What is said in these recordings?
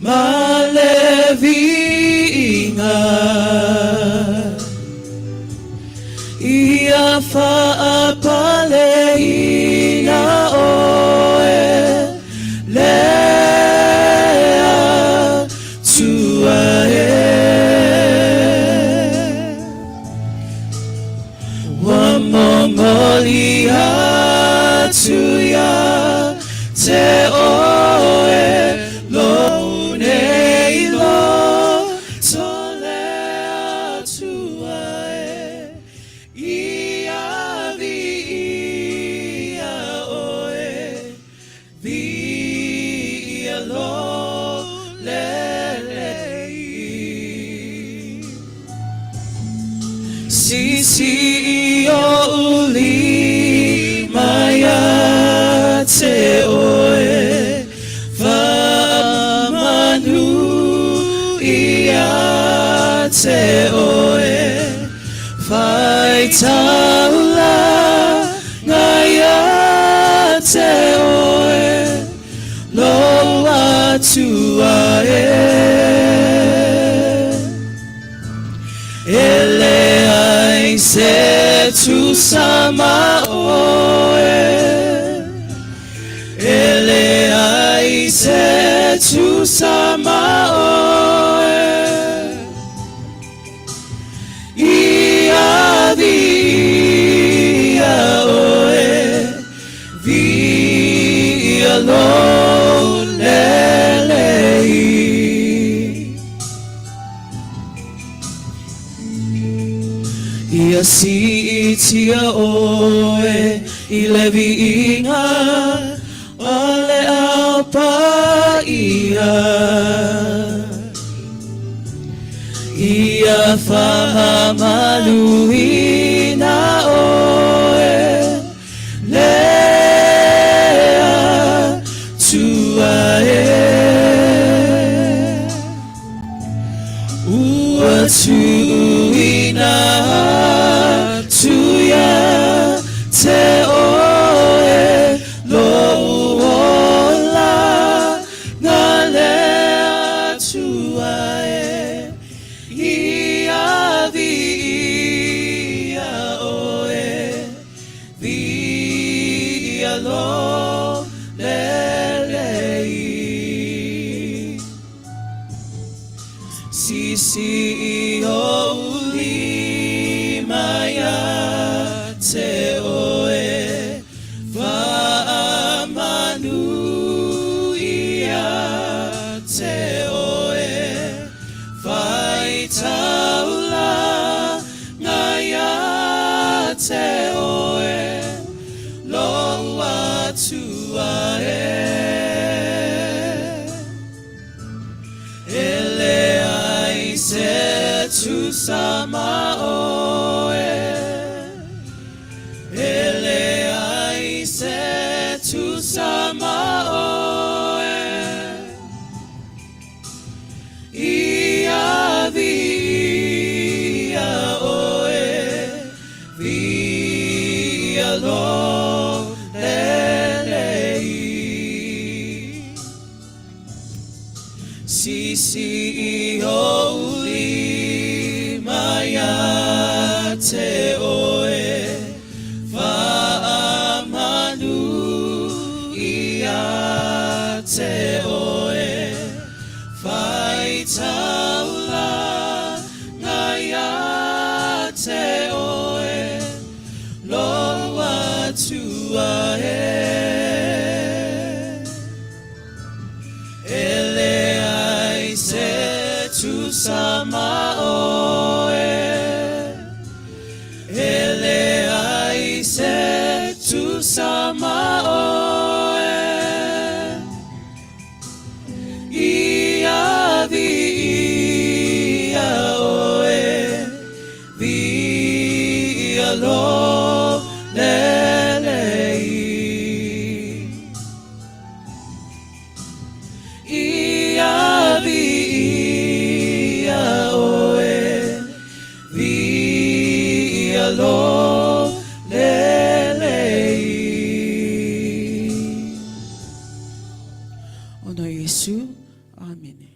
Ma le viiga ia faapaleina oe le Atua e. Ua momoli atu ia te oe lou nei loto le Atua e, ia viia oe, viia lou lelei. Sisi i ou lima ia te oe, faamanu ia te oe, faitaulaga ia te oe, lou Atua e. E leai se tusa ma oe, e leai se tusa ma oe. Ia viia oe, viia lou lelei. Ia siitia oe i le viiga o le Au Paia. Ia faamamaluina oe le Atua e. Ua tuuina atu ia te oe lou olaga le Atua e, ia viia oe, viia lou lelei. Sisi i ou lima ia te oe, faamanu ia te oe, faitaulaga ia te oe, lou Atua e. E leai se tusa ma oe, e leai se tusa ma oe. Ia viia oe, viia lou lelei. Sisi i ou lima ia te oe, faamanu ia te oe, faitaulaga ia te oe, lou Atua e. E leai se tusa ma oe, e leai se tusa ma oe. Ia viia Ona o Iesu. Amene.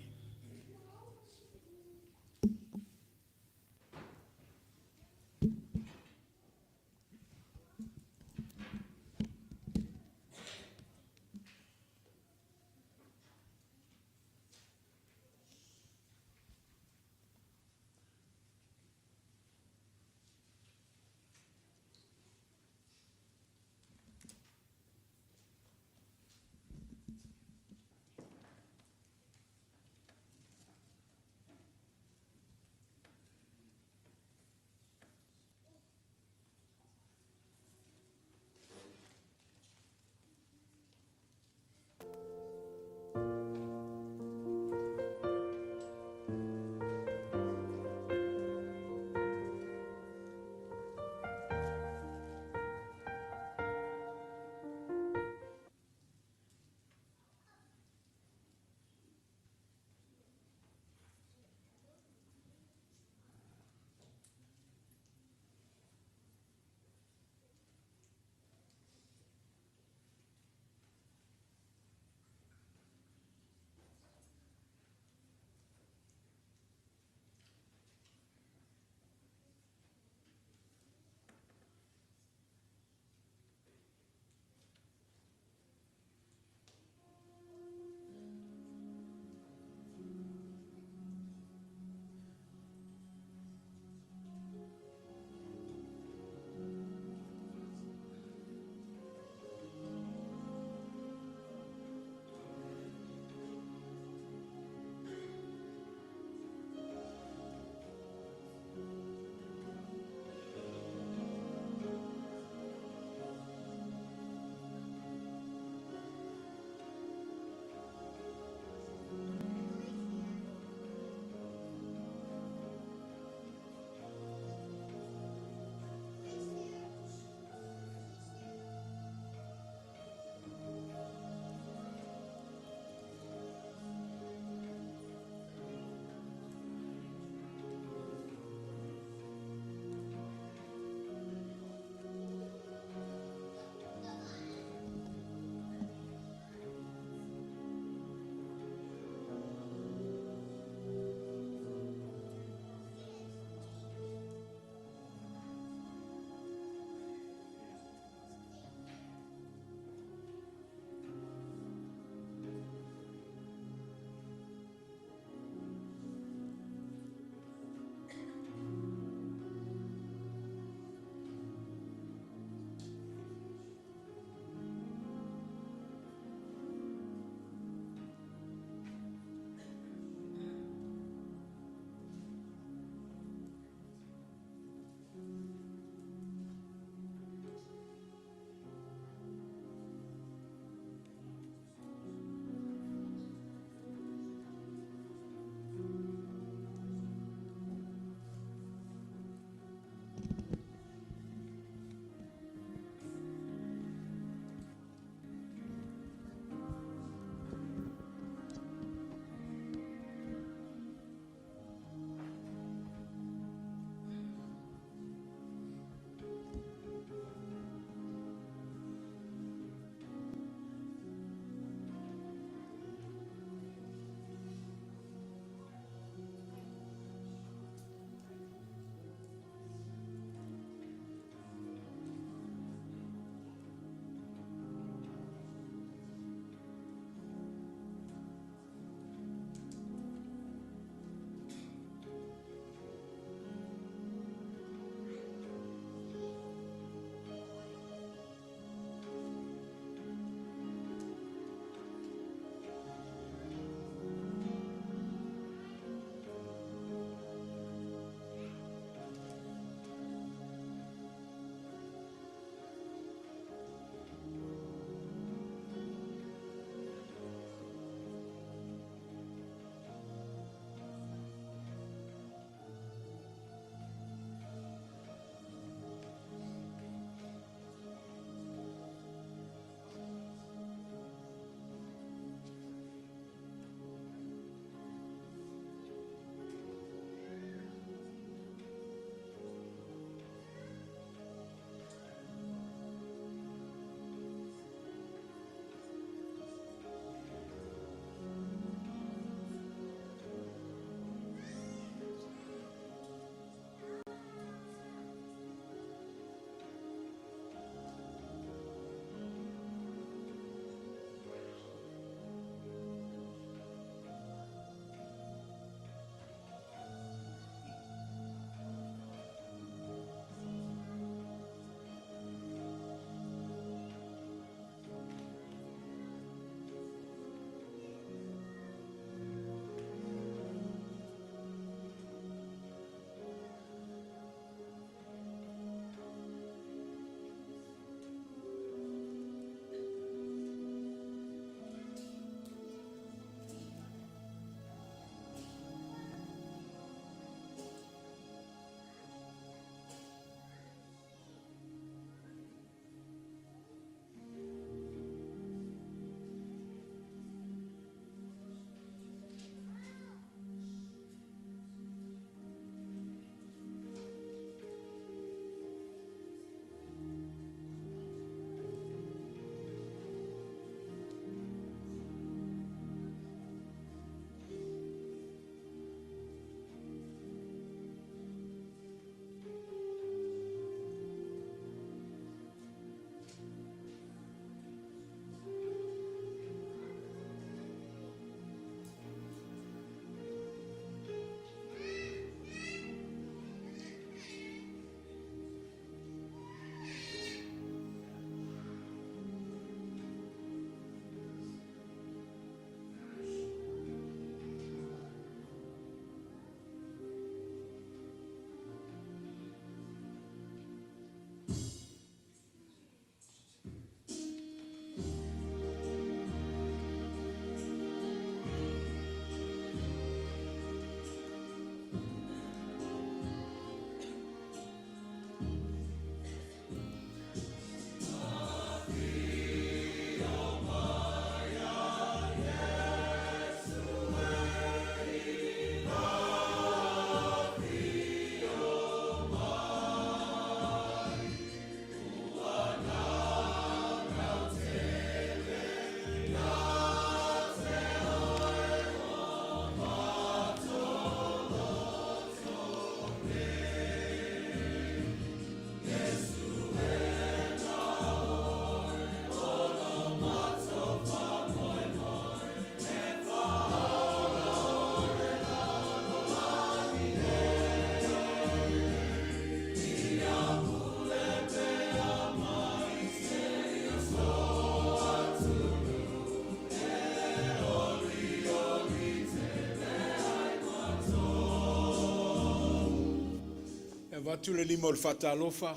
Avatu le lima o le faatalofa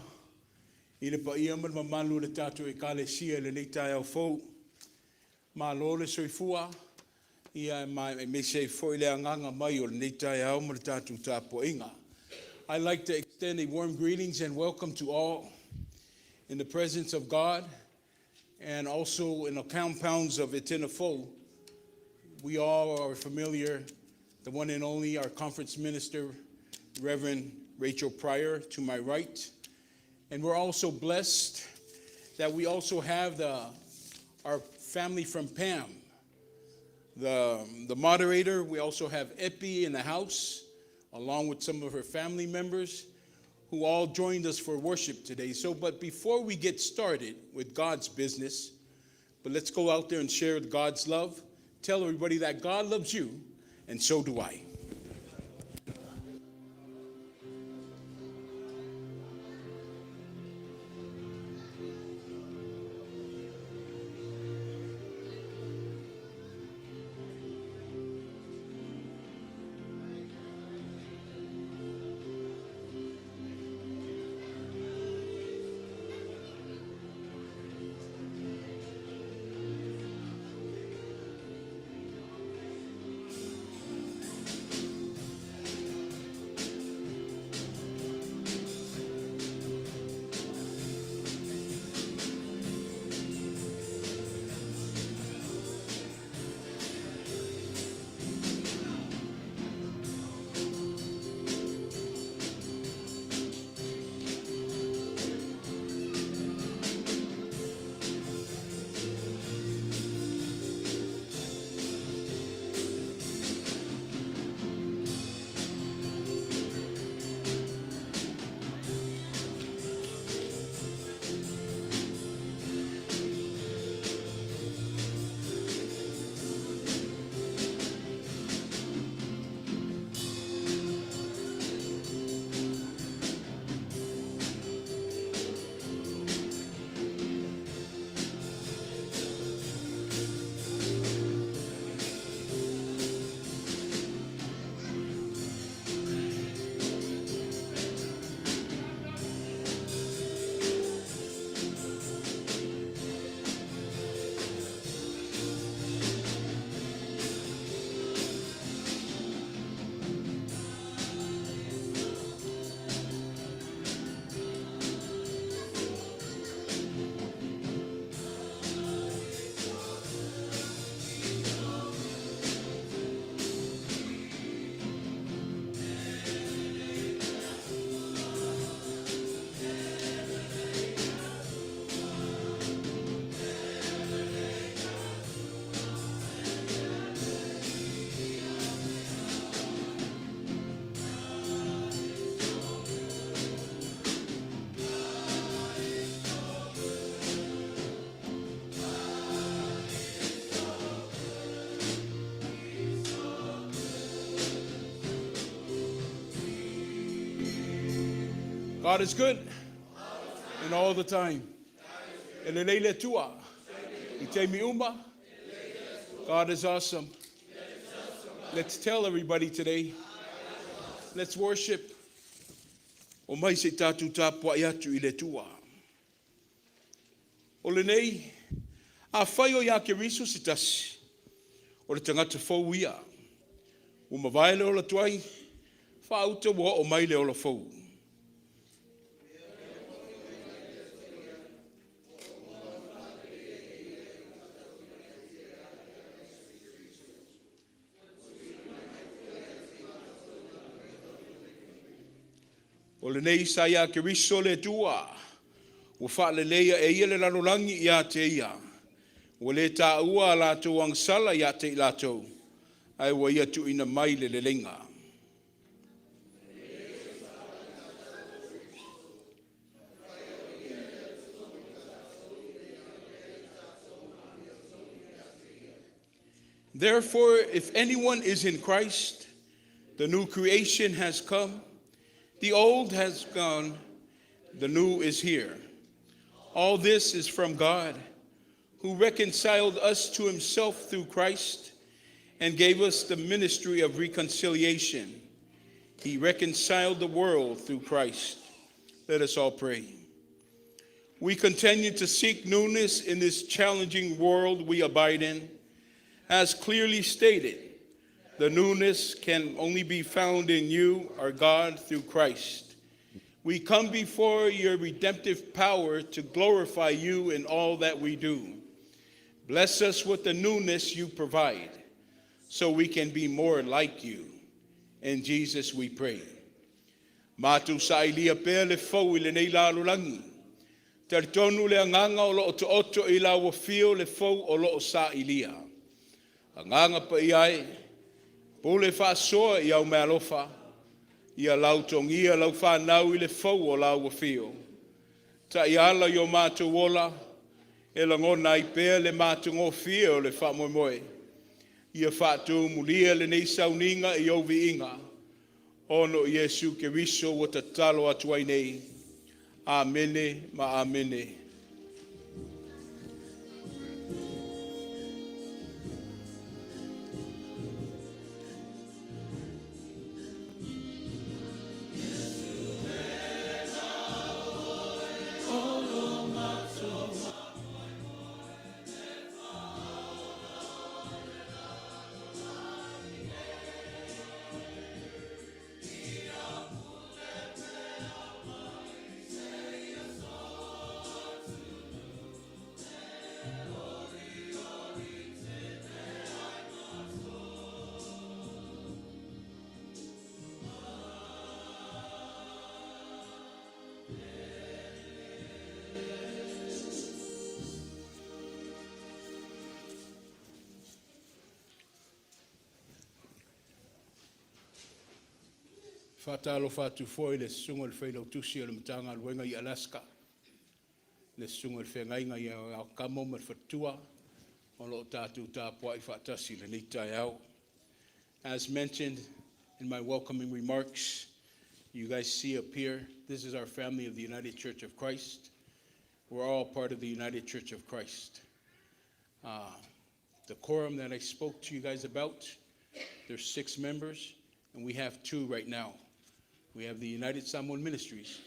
i le paia ma le mamalu o le tatou Ekalesia i lenei taeao fou. Malo le soifua, ia ma aemaise ai foi le agaga mai o lenei taeao ma le tatou tapuaiga. I'd like to extend a warm greetings and welcome to all in the presence of God and also in the compounds of Etena Fou. We all are familiar, the one and only, our conference minister, Reverend Rachel Pryor, to my right. And we're also blessed that we also have our family from Pam, the moderator. We also have Epi in the house, along with some of her family members who all joined us for worship today. So, but before we get started with God's business, but let's go out there and share God's love. Tell everybody that God loves you, and so do I. God is good and all the time. E lelei le Atua i taimi uma. God is awesome. Let's tell everybody today. Let's worship. O mai se i tatou tapuai atu i le Atua. O lenei, afai o ia Keriso se tasi, o le tagata fou ia. Ua mavae le ola tuai, faauta ua oo mai le ola fou. O lenei sa iā Keriso le Atua, ua faaleleia e ia le lalolagi ia te ia, ua le taua a latou agasala ia te i latou, ae ua ia tuuina mai le leleiga. Therefore, if anyone is in Christ, the new creation has come, the old has gone, the new is here. All this is from God, who reconciled us to himself through Christ and gave us the ministry of reconciliation. He reconciled the world through Christ. Let us all pray. We continue to seek newness in this challenging world we abide in. As clearly stated, the newness can only be found in you, our God, through Christ. We come before your redemptive power to glorify you in all that we do. Bless us with the newness you provide so we can be more like you. In Jesus we pray. Matou sailia pea le fou i lenei lalolagi. Talitonu le agaga o loo taoto i lau afio le fou o loo sailia. Agaga Paia e, pule faasoa i au meaalofa, ia lautogia lau fanau i le fou o lau afio. Taiala i o matou ola, e lagona ai pea le matagofie o le faamoemoe. Ia faatumulia lenei sauniga i ou viiga, ona o Iesu Keriso ua tatalo atu ai nei. Amene ma amene. Faatalofa atu foi i le susuga i le Failautusi o le Matagaluega i Alaska, le susuga i le Feagaiga ia Kamo ma le faletua o lo o tatou tapuai faatasi i lenei taeao. As mentioned in my welcoming remarks, you guys see up here, this is our family of the United Church of Christ. We're all part of the United Church of Christ. The quorum that I spoke to you guys about, there's six members, and we have two right now. We have the United Samoan Ministries,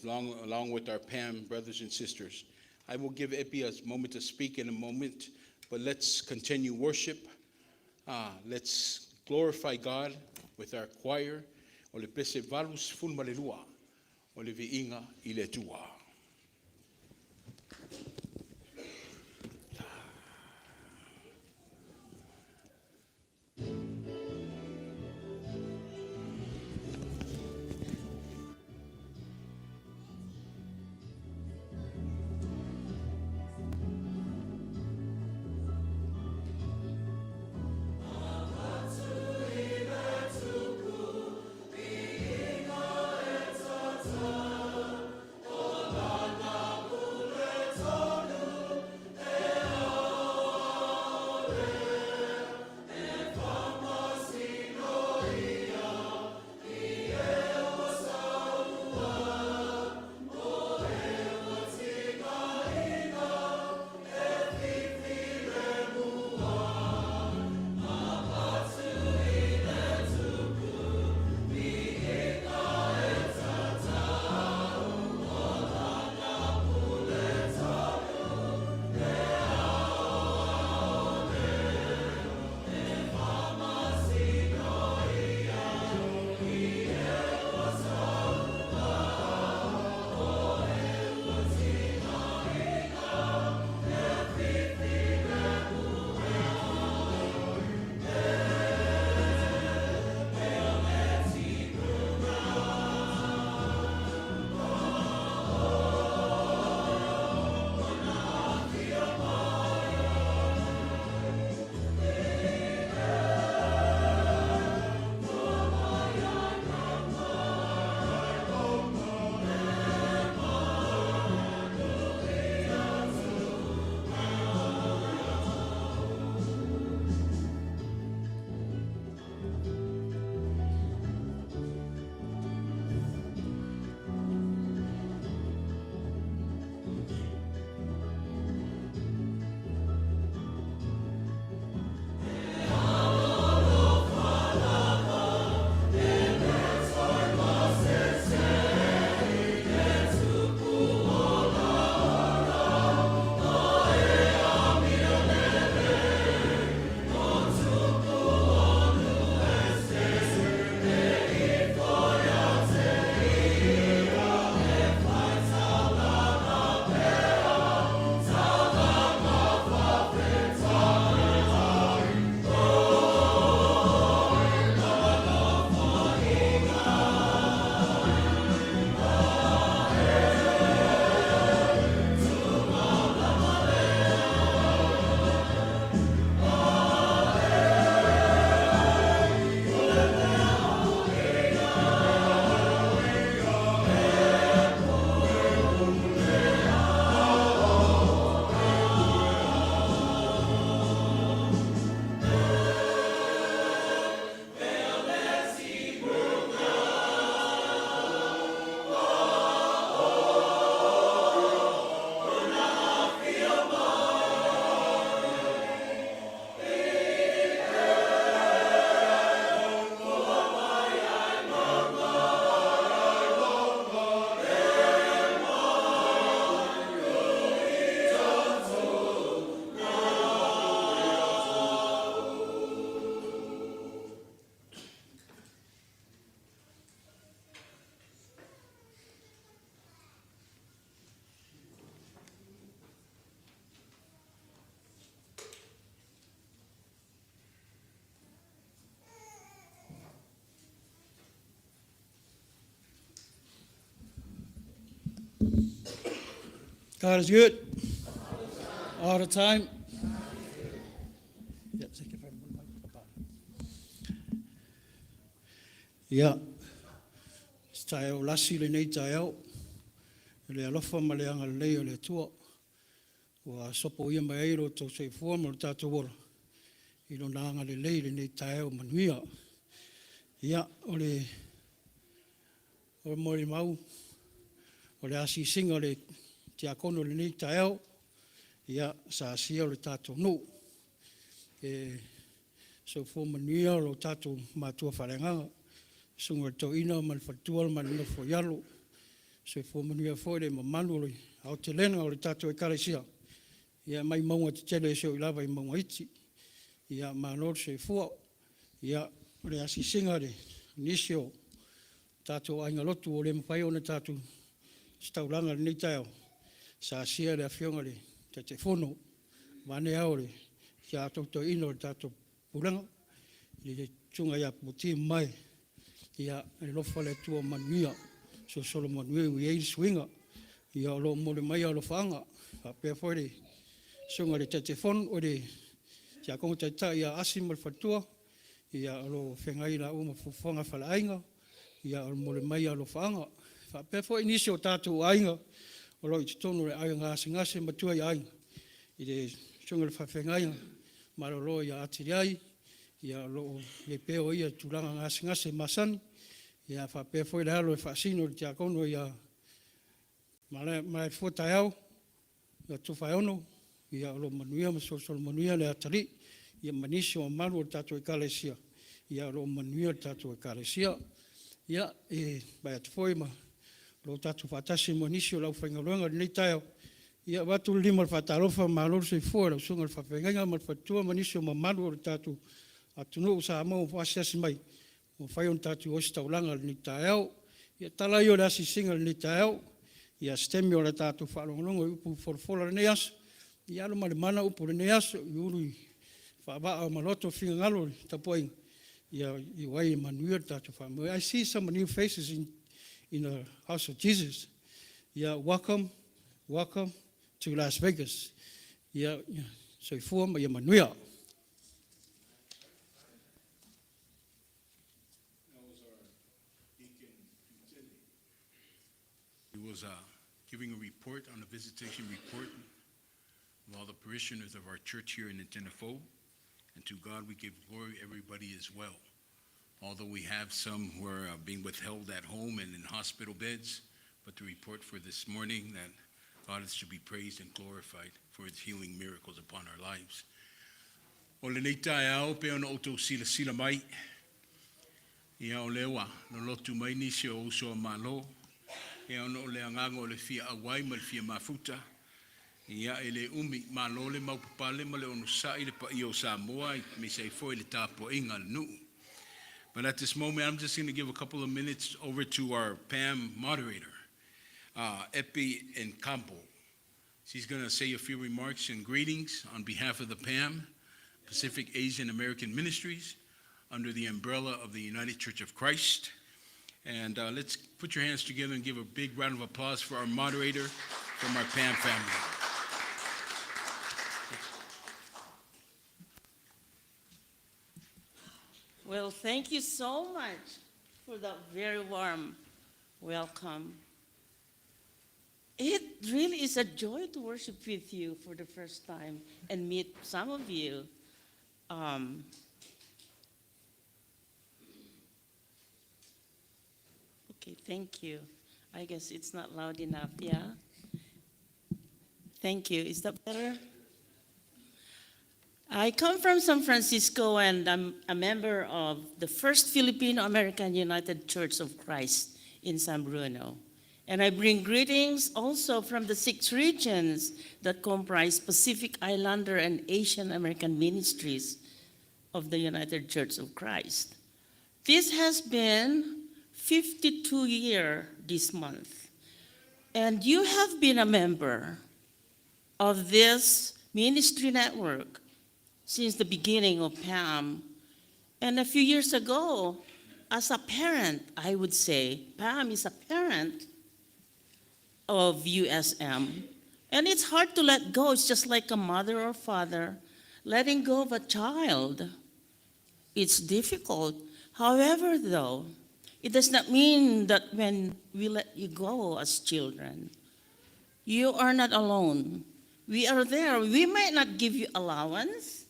along with our PAM brothers and sisters. I will give Epi a moment to speak in a moment, but let's continue worship. Let's glorify God with our choir. O le pese 82, o le viiga i le Atua. God is good. All the time. Ia, se taeao lasi lenei taeao, i le alofa ma le agalelei o le Atua, ua sopoia mai ai lo outou soifua ma lo tatou ola i Lona agalelei i lenei taeao manuia. Ia, o le molimau, o le asiasiga a le tiakono i lenei taeao, ia, sa asia le tatou nuu. E soifua manuia lo tatou matua faaleagaga, le susuga i le Toeaina ma le faletua ma le nofo a alo. Soifua manuia foi le mamalu o le aotelega o le tatou Ekalesia, mai mauga tetele seia oo lava i mauga iti. Ia malo le soifua. Ia, o le asiasiga a nisi o tatou aiga lotu ua le mafai ona tatou ositaulaga i lenei taeao, sa asia e le Afioga i le Taitaifono, vaeane ao o le Toeaina o le tatou Pulega, le Susuga ia Poti Mahe. Ia alofa le Atua manuia, solosolo manuia ua i ai le suiga. Ia o lo o momoli mai alofaaga faapea foi le Susuga i le Taitaifono, o le Tiakono Taitai ia Asi ma le faletua, o lo o feagai laua ma fuafuaga faaleaiga, o lo o momoli mai alofaaga. E faapea foi nisi o tatou aiga o lo o i totonu o le aiga gasegase, matua i aiga, i le susuga i le faafeagaiga malolo ia Atiliai, o lo o i ai pea o ia i tulaga gasegase masani, e faapea foi le alo e faasino i le tiakono ia Malaefua Taeao Tofaeono, o lo o manuia ma solosolo manuia le atalii, ia ma nisi o mamalu o le tatou Ekalesia, o lo o manuia le tatou Ekalesia. Ia, e vaai atu foi o lo o tatou faatasi ma nisi o le aufaigaluega i lenei taeao, ia avatu le lima o le faatalofa, malo le soifua i lau susuga i le faafeagaiga ma le faletua ma nisi o mamalu o le tatou atunuu o Samoa ua asiasi mai ua mafai ona tatou ositaulaga i lenei taeao. Ia, o tala ia o le asiasiga i lenei taeao. Ia, o se taimi ona tatou faalogologo i upu folafola o lenei aso, ia alo ma le mana upu o lenei aso, ia ulu i faavaa ma loto finagalo o le tapuaiga, ia iu ai ia manuia le tatou faamoemoe. I see some new faces in the house of Jesus. Yeah, welcome, welcome to Las Vegas. Ia soifua ma ia manuia. That was our Deacon Tuitele. He was giving a report on a visitation report of all the parishioners of our church here in Ntenafou. And to God we give glory, everybody is well. Although we have some who are being withheld at home and in hospital beds, but the report for this morning that God is to be praised and glorified for his healing miracles upon our lives. O lenei taeao pei ona outou silasila mai, ia o lea ua lolotu mai nisi o uso a Malo, ia ona o le agaga o le fia auai ma le fia mafuta, ia e le umi, malo le maupapale ma le onosai i le paia o Samoa, aemaise ai foi le tapuaiga a le nuu. But at this moment, I'm just going to give a couple of minutes over to our PAM moderator, Epi Campo. She's going to say a few remarks and greetings on behalf of the PAM, Pacific Asian American Ministries, under the umbrella of the United Church of Christ. And let's put your hands together and give a big round of applause for our moderator from our PAM family. Well, thank you so much for that very warm welcome. It really is a joy to worship with you for the first time and meet some of you. Okay, thank you. I guess it's not loud enough, yeah? Thank you. Is that better? I come from San Francisco and I'm a member of the First Filipino American United Church of Christ in San Bruno. And I bring greetings also from the six regions that comprise Pacific Islander and Asian American ministries of the United Church of Christ. This has been 52 years this month. And you have been a member of this ministry network since the beginning of PAM. And a few years ago, as a parent, I would say, PAM is a parent of USM. And it's hard to let go. It's just like a mother or father letting go of a child. It's difficult. However, though, it does not mean that when we let you go as children, you are not alone. We are there. We might not give you allowance.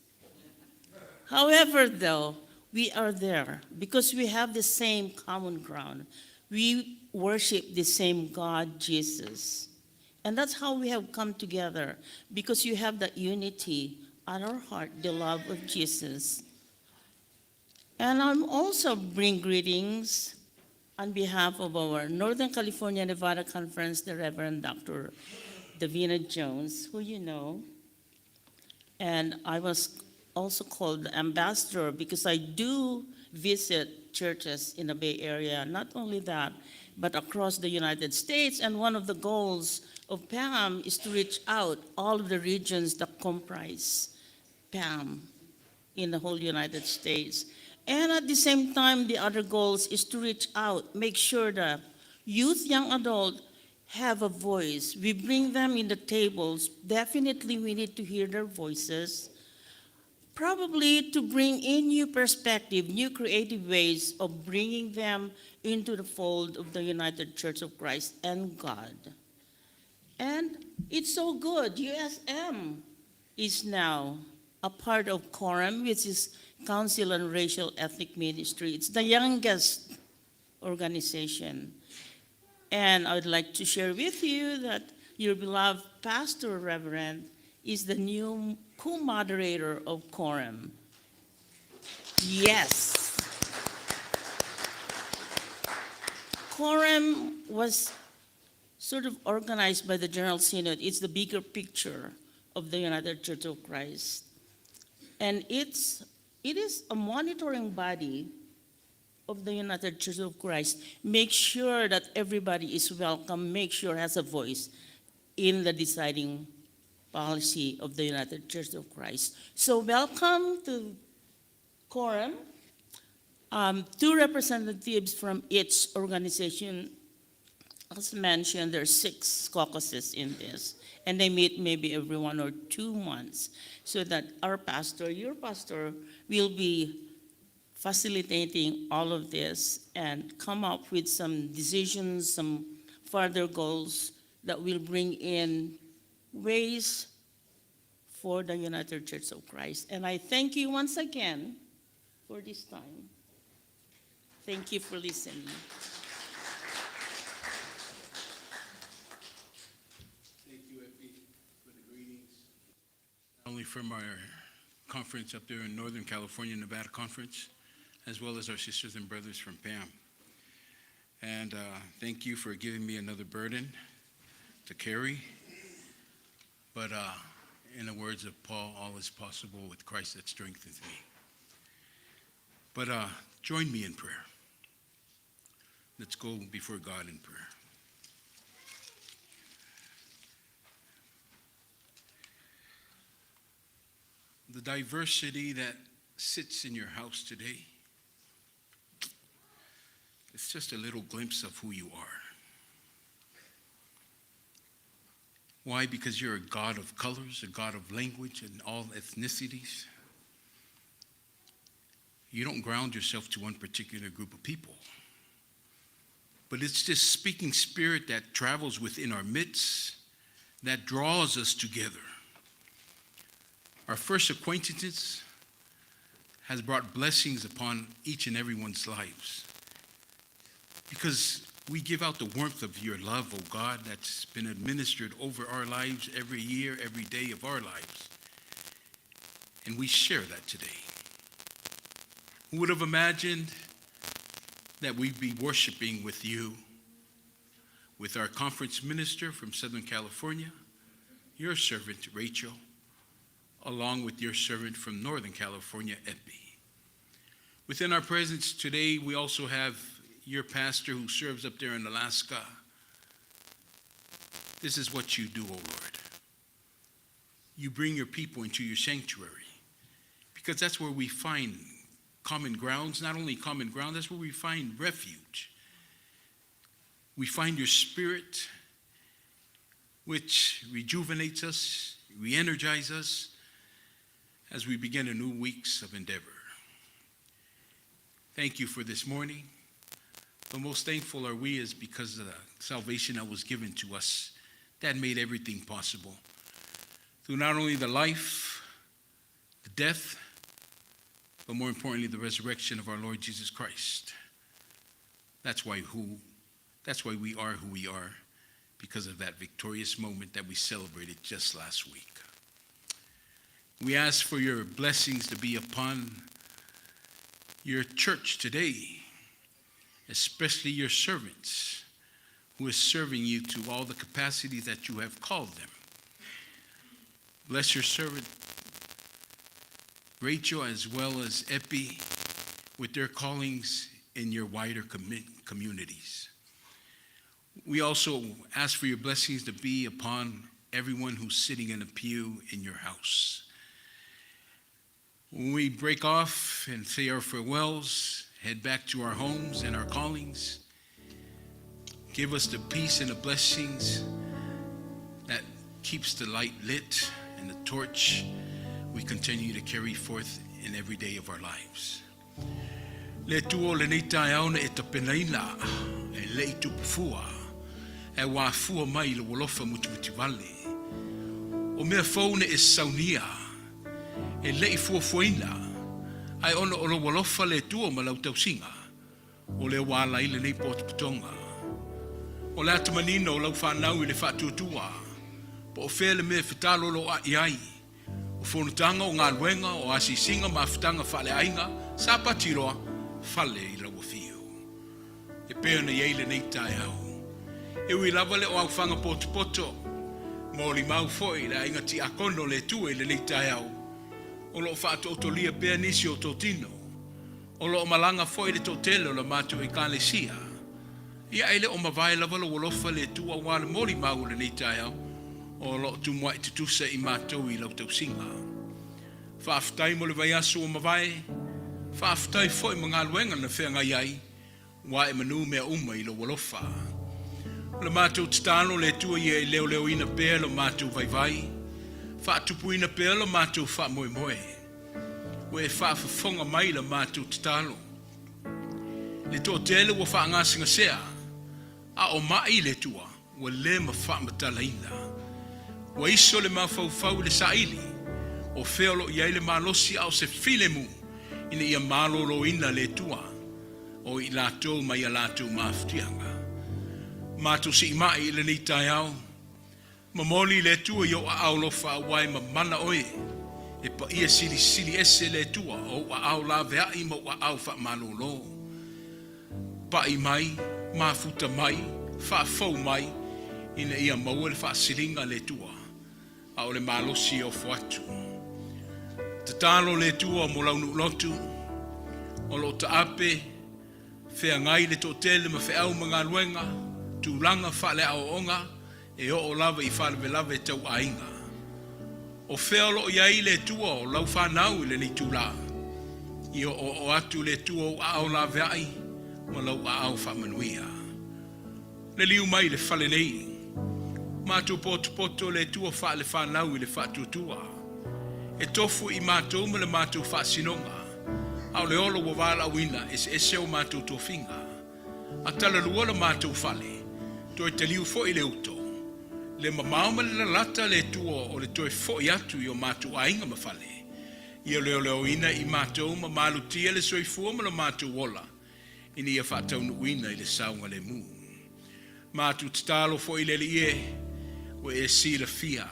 However, though, we are there because we have the same common ground. We worship the same God, Jesus. And that's how we have come together because you have that unity at our heart, the love of Jesus. And I'm also bring greetings on behalf of our Northern California Nevada Conference, the Reverend Dr. Davinah Jones, who you know. And I was also called the ambassador because I do visit churches in the Bay Area. Not only that, but across the United States. And one of the goals of PAM is to reach out all of the regions that comprise PAM in the whole United States. And at the same time, the other goals is to reach out, make sure that youth, young adult have a voice. We bring them in the tables. Definitely we need to hear their voices. Probably to bring in new perspective, new creative ways of bringing them into the fold of the United Church of Christ and God. And it's so good. USM is now a part of CoREM, which is Council on Racial Ethnic Ministry. It's the youngest organization. And I would like to share with you that your beloved pastor, Reverend, is the new co-moderator of CoREM. Yes. CoREM was sort of organized by the General Synod. It's the bigger picture of the United Church of Christ. And it is a monitoring body of the United Church of Christ. Make sure that everybody is welcome, make sure has a voice in the deciding policy of the United Church of Christ. So welcome to CoREM. 2 representatives from each organization. As mentioned, there are 6 caucuses in this, and they meet maybe every 1 or 2 months so that our pastor, your pastor, will be facilitating all of this and come up with some decisions, some further goals that will bring in ways for the United Church of Christ. And I thank you once again for this time. Thank you for listening. Thank you, Effie, for the greetings. Not only from our conference up there in Northern California, Nevada Conference, as well as our sisters and brothers from PAM. And thank you for giving me another burden to carry. But in the words of Paul, all is possible with Christ that strengthens me. But join me in prayer. Let's go before God in prayer. The diversity that sits in your house today, it's just a little glimpse of who you are. Why? Because you're a God of colors, a God of language and all ethnicities. You don't ground yourself to one particular group of people. But it's this speaking spirit that travels within our midst that draws us together. Our first acquaintances has brought blessings upon each and everyone's lives. Because we give out the warmth of your love, oh God, that's been administered over our lives every year, every day of our lives. And we share that today. Who would have imagined that we'd be worshiping with you, with our conference minister from Southern California, your servant, Rachel, along with your servant from Northern California, Epi. Within our presence today, we also have your pastor who serves up there in Alaska. This is what you do, O Lord. You bring your people into your sanctuary because that's where we find common grounds. Not only common ground, that's where we find refuge. We find your spirit. which rejuvenates us, re energizes us as we begin a new weeks of endeavor. Thank you for this morning. The most thankful are we is because of the salvation that was given to us that made everything possible. Through not only the life, the death, but more importantly, the resurrection of our Lord Jesus Christ. That's why who that's why we are who we are, because of that victorious moment that we celebrated just last week. We ask for your blessings to be upon your church today, especially your servants who is serving you to all the capacities that you have called them. Bless your servant Rachel as well as Epi with their callings in your wider communities. We also ask for your blessings to be upon everyone who's sitting in a pew in your house. When we break off and say our farewells, head back to our homes and our callings, give us the peace and the blessings that keeps the light lit and the torch we continue to carry forth in every day of our lives. Le Atua o lenei taeao na e tapenaina e leʻi tupufua e ua afua mai i lou alofa mutimutivale. O mea fou na e saunia e leʻi fuafuaina ae ona o lou alofa le Atua ma lau tausiga o lea ua ala ai lenei potopotoga. O le ata manino o lau fanau i le faatuatua po o fea le mea e fetaloloaʻi ai O fonotaga, o galuega, o asiasiga ma afutaga faaleaiga sa patiloa fale i lau afio. E pei ona i ai lenei taeao. E ui lava le o aofaga potopoto, molimau foi le aiga tiakono o le Atua i lenei taeao, o lo o faatootolia pea nisi o totino, o lo o malaga foi le toatele o la matou Ekalesia. Ia e le o mavae lava lou alofa le Atua aua le molimau o lenei taeao o lo o tumuaʻi tutusa i matou i lau tausiga. Faafetai mo le vaiaso ua mavae, faafetai foi ma galuega na feagai ai, ua ae manu mea uma i lou alofa. O le matou tatalo le Atua ia e leoleoina pea lo matou vaivai, faatupuina pea lo matou faamoemoe. Ua e faafofoga mai i la matou tatalo. Le toatele ua faagasegasea, a o maʻi le Atua, ua le ma faamatalaina. Ua iso le mafaufau i le saili, o fea o lo o i ai le malosi a o se filemu ina ia maloloina le Atua o i latou mai a latou mafatiaga. Matou siimai i lenei taeao, Momoli i le Atua i ou aao alofa aua e mamana oe, e paia silisili ese le Atua o ou aao laveai ma ou aao faamalolo. Paʻi mai, mafuta mai, faafou mai, ina ia maua le faasiliga a le Atua, a o le malosi e ofo atu. Tatalo le Atua mo lau nuu lotu, o lo o taape, feagai le toatele ma feau ma galuega, tulaga faaleaoaoga, e oo lava i faalavelave tau aiga. O fea o lo o i ai le Atua o lau fanau i lenei itulā? Ia oooo atu le Atua ou aao laveai ma lou aao faamanuia. Liliu mai i le fale nei. Matou potopoto le Atua faale-fanau i le faatuatua. E tofu i matou ma le matou faasinoga, a o le ola ua valaauina, eseese o matou tofiga. A talalua lo matou fale, toe taliu foi le uto, le mamao ma le lalata le Atua o le toe foi atu i o matou aiga ma fale, ia leoleoina i matou ma malutia le soifua ma lo matou ola, ina ia faataunuuina i le saogalemu. Matou tatalo foi i le Alii e, ua e silafia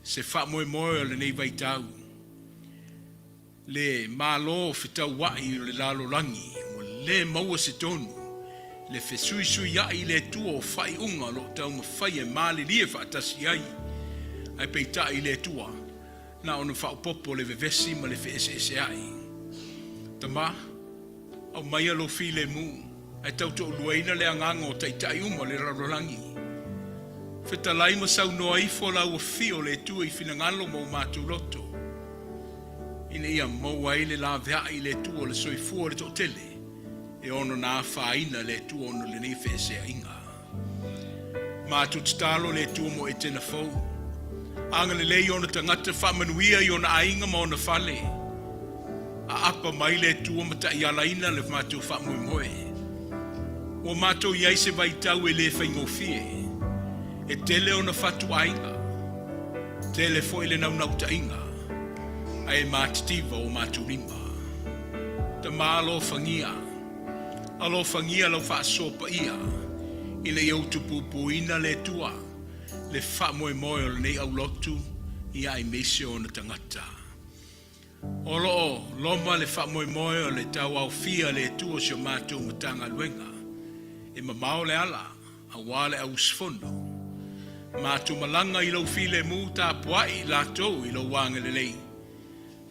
se faamoemoe o lenei vaitau, Le Malo fetauaʻi o le lalolagi ua le maua se tonu, le fesuisuiaʻi i le Atua o faaiuga o lo o taumafai e malilie faatasi ai, ae peitai i le Atua, na ona faaopoopo le vevesi ma le feeseeseaʻi. Tama, aumaia lou filemu, ae tautoaluaina le agaga o taitai uma o le lalolagi. Fetalai ma saunoa ifo lau afio o le Atua i finagalo ma o matou loto. ina ia maua ai le laveai i le Atua o le soifua o le toatele e ono na afaina le Atua ona o lenei feeseaiga. Matou tatalo le Atua mo Etena fou. Agalelei i ona tagata, faamanuia i ona aiga ma ona fale. Aapa mai le Atua ma taialaina le matou faamoemoe. Ua matou i ai se vaitau e le faigofie. E tele ona fatu aiga, tele foi le naunautaiga, ae matitiva o matou lima. Tama alofagia, alofagia lau faasoa paia ina ia utupupuina le Atua le faamoemoe o lenei aulotu ia aemaise ona tagata. O lo o loma le faamoemoe o le tauaofia le Atua o si o matou Matagaluega e mamao le ala aua le au usufono. Matou malaga i lou filemu tapuai i latou i lou agalelei.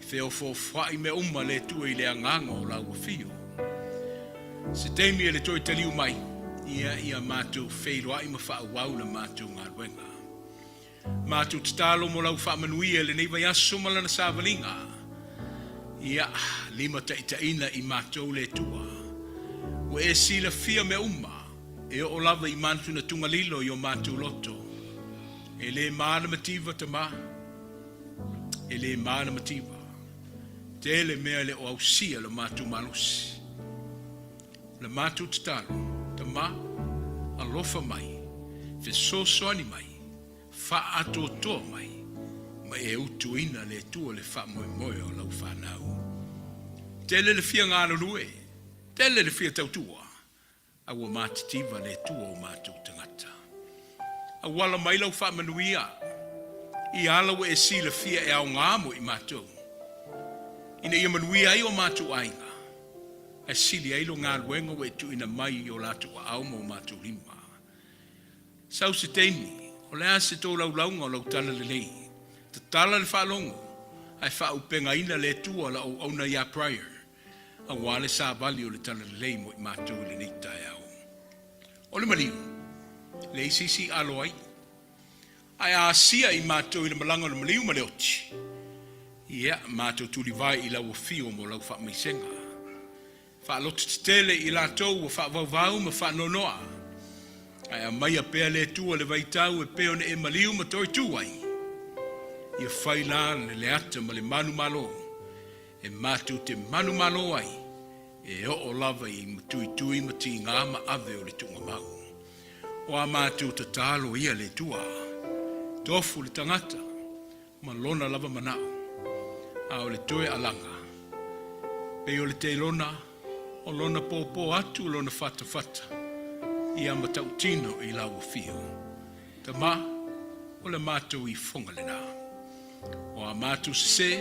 Feofoofoai mea uma le Atua i le agaga o lau afio. Se taimi e le toe taliu mai, ia ia matou feiloai ma faaauau le matou galuega. Matou tatalo mo lau faamanuia i lenei vaiaso ma lana savaliga. Ia, limataitaiina i matou le Atua. Ua e silafia mea uma, e oo lava i manatunatuga lilo i o matou loto. E le ma le mativa, Tama. E le ma le mativa. Tele mea e le o ausia lo matou malosi. Le matou tatalo, Tama, alofa mai, fesoasoani mai, faaatoatoa mai, ma e utuina le Atua le faamoemoe o lau fanau. Tele le fia galulue, tele le fia tautua, a ua matitiva le Atua o matou tagata. Auala mai lau faamanuia i ala ua e silafia e aoga mo i matou, ina ia manuia ai o matou aiga, ae sili ai lo galuega ua e tuuina mai i o latou aao ma o matou lima. Sau se taimi, o le a se tolaulauga o lau talalelei? Tatala le faalogo, ae faaupegaina le Atua la auauna ia Pryor, aua le savali o le talalelei mo i matou i lenei taeao. O le maliu, leai se isi i alo ai. Ae a asia i matou i le malaga o le maliu ma le oti, ia, matou tulivae i lau afio mo lau faamaisega. Faalototetele i latou ua faavauvau ma faanoanoa, ae aumaia pea le Atua le vaitau e pei ona e maliu ma toe tu ai. Ia fai la le leata ma le manumalo e matou te manumalo ai, e oo lava i matuitui ma tiga ma ave o le tuugamau. O a matou tatalo ia le Atua, tofu le tagata ma lona lava manao, a o le toe alaga, pei o le teilona o lona pōpō atu lona fatafata ia matautino i lau afio. Tama, o le matou ifoga lena. O a matou sesē,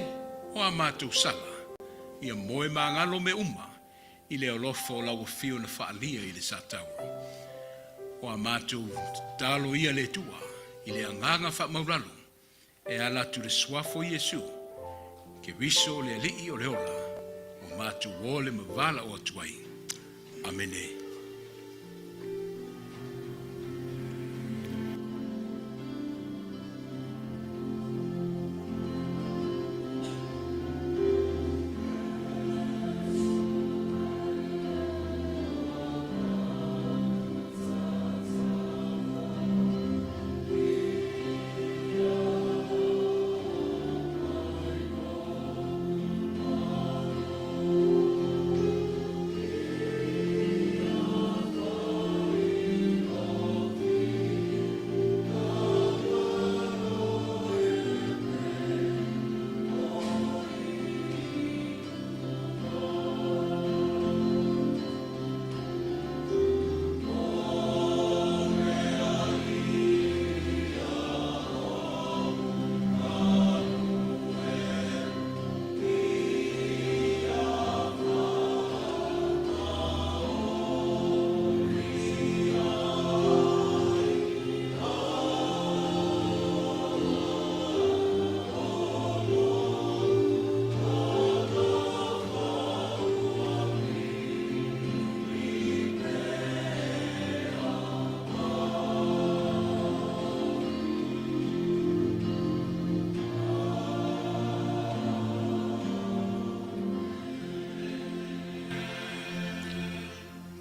o a matou sala, ia moe magalo mea uma i le alofa o lau afio na faaalia i le Sataua. O a matou tatalo ia le Atua i le agaga faamaulalo e ala atu i le Suafa o Iesu Keriso le Alii o le ola ua matou ole ma valaau atu ai. Amene.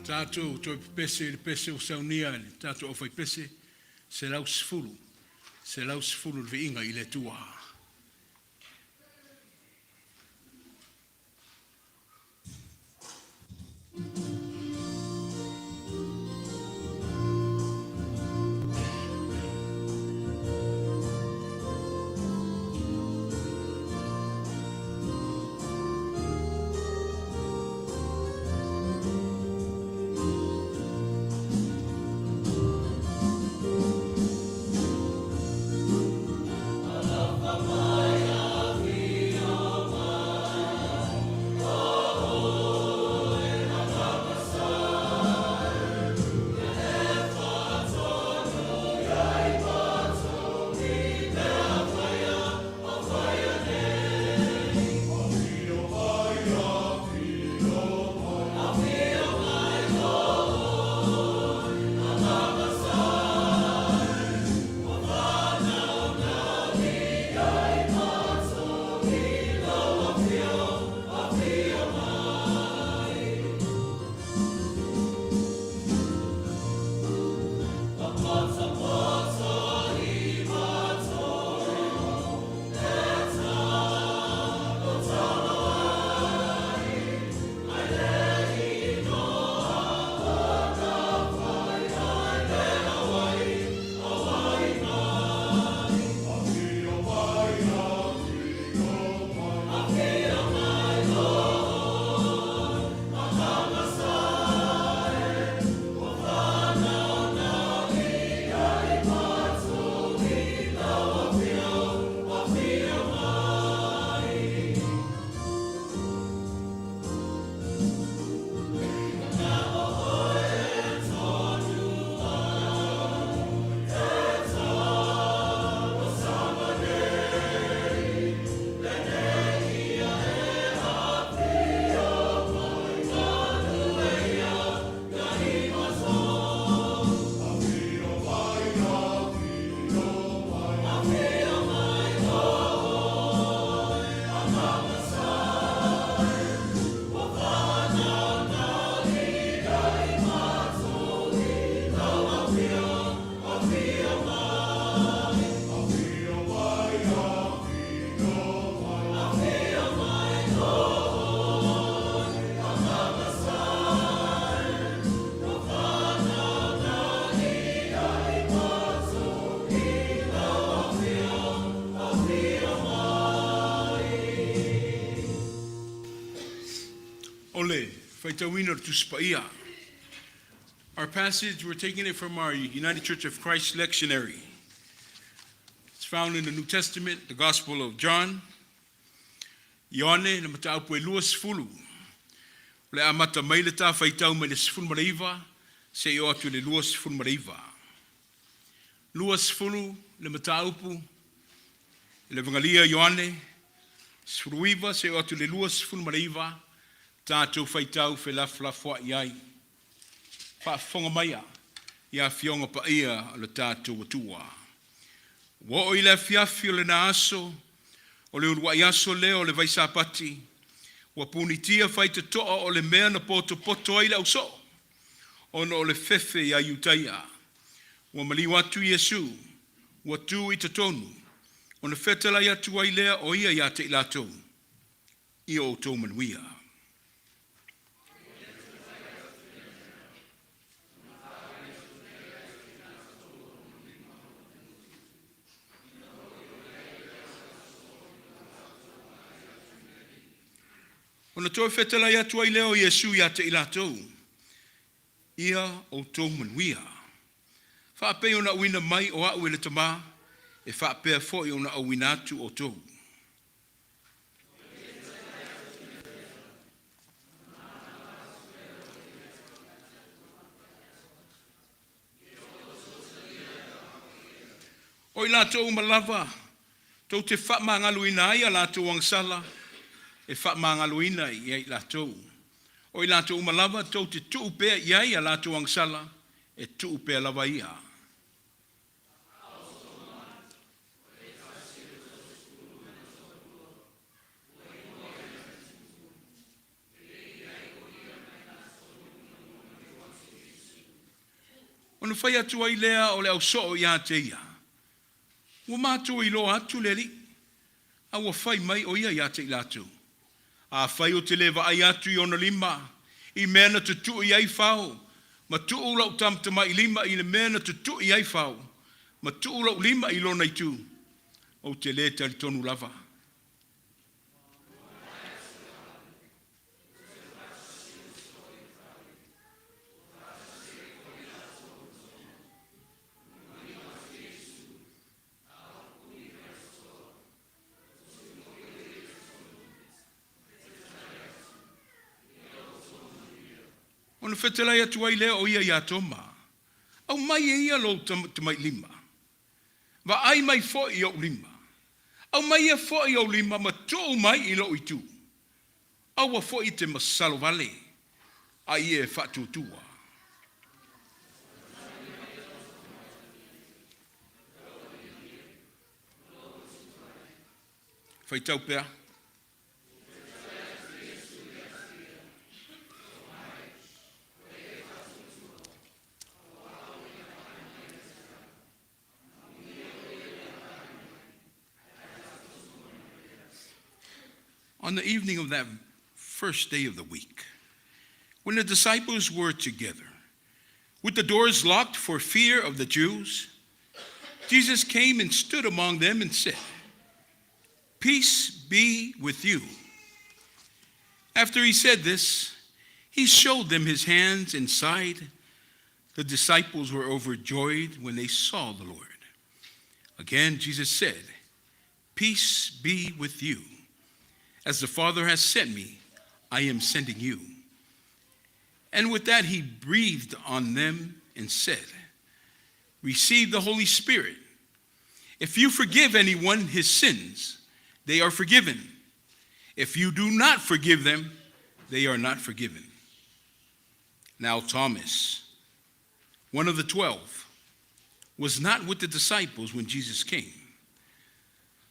Tatou toe pepese i le pese ua saunia e le tatou aufaipese. 110, 110 le viiga i le Atua. O le faitauina o le Tusi Paia. Our passage, we're taking it from our United Church of Christ lectionary. It's found in the New Testament, the Gospel of John. Ioane, le mataupu e 20. O le amata mai le ta faitau mai le 19, seia oo atu i le 29. 20 le mataupu, le Evagelia Ioane, 19 seia oo atu i le 29, tatou faitau felafolafoai ai. Faafofoga maia i Afioga Paia o le tatou Atua. Ua oo i le afiafi o lena aso, o le uluai aso lea o le vai Sapati, ua punitia faitotoa o le mea na potopoto ai le ausoo, ona o le fefe ia Iutaia. Ua maliu atu Iesu, ua tu i totonu, ona fetalai atu ai lea o ia ia te i latou, ia outou manuia. Ona toe fetalai atu ai lea o Iesu ia te i latou, ia outou manuia. Faapei ona auina mai o a'u e le Tamā, e faapea foi ona auina atu outou. O i latou uma lava tou te faamagaloina ai a latou agasala, e faamagaloina i ai i latou. O i latou uma lava tou te tuu pea i ai a latou agasala, e tuu pea lava ia. Ona fai atu ai lea o le ausoo ia te ia, Ua matou iloa atu le Alii, a ua fai mai o ia ia te i latou. Afai ou te le vaai atu i ona lima, i mea na tutui ai fao, ma tuu lou tamatamailima i le mea na tutui ai fao, ma tuu lou lima i lona itu, ou te le talitonu lava. Ona fetalai atu ai lea o ia iā Toma, Aumai eia lou tamatamailima, vaai mai foi i ou lima. Aumaia foi ou lima ma tuu mai i lou itu. Aua foi e te masalo vale, a ia e faatuatua. Faitau pea. On the evening of that first day of the week, when the disciples were together, with the doors locked for fear of the Jews, Jesus came and stood among them and said, Peace be with you. After he said this, he showed them his hands and side. The disciples were overjoyed when they saw the Lord. Again, Jesus said, Peace be with you. As the Father has sent me, I am sending you. And with that, he breathed on them and said, Receive the Holy Spirit. If you forgive anyone his sins, they are forgiven. If you do not forgive them, they are not forgiven. Now, Thomas, one of the 12, was not with the disciples when Jesus came.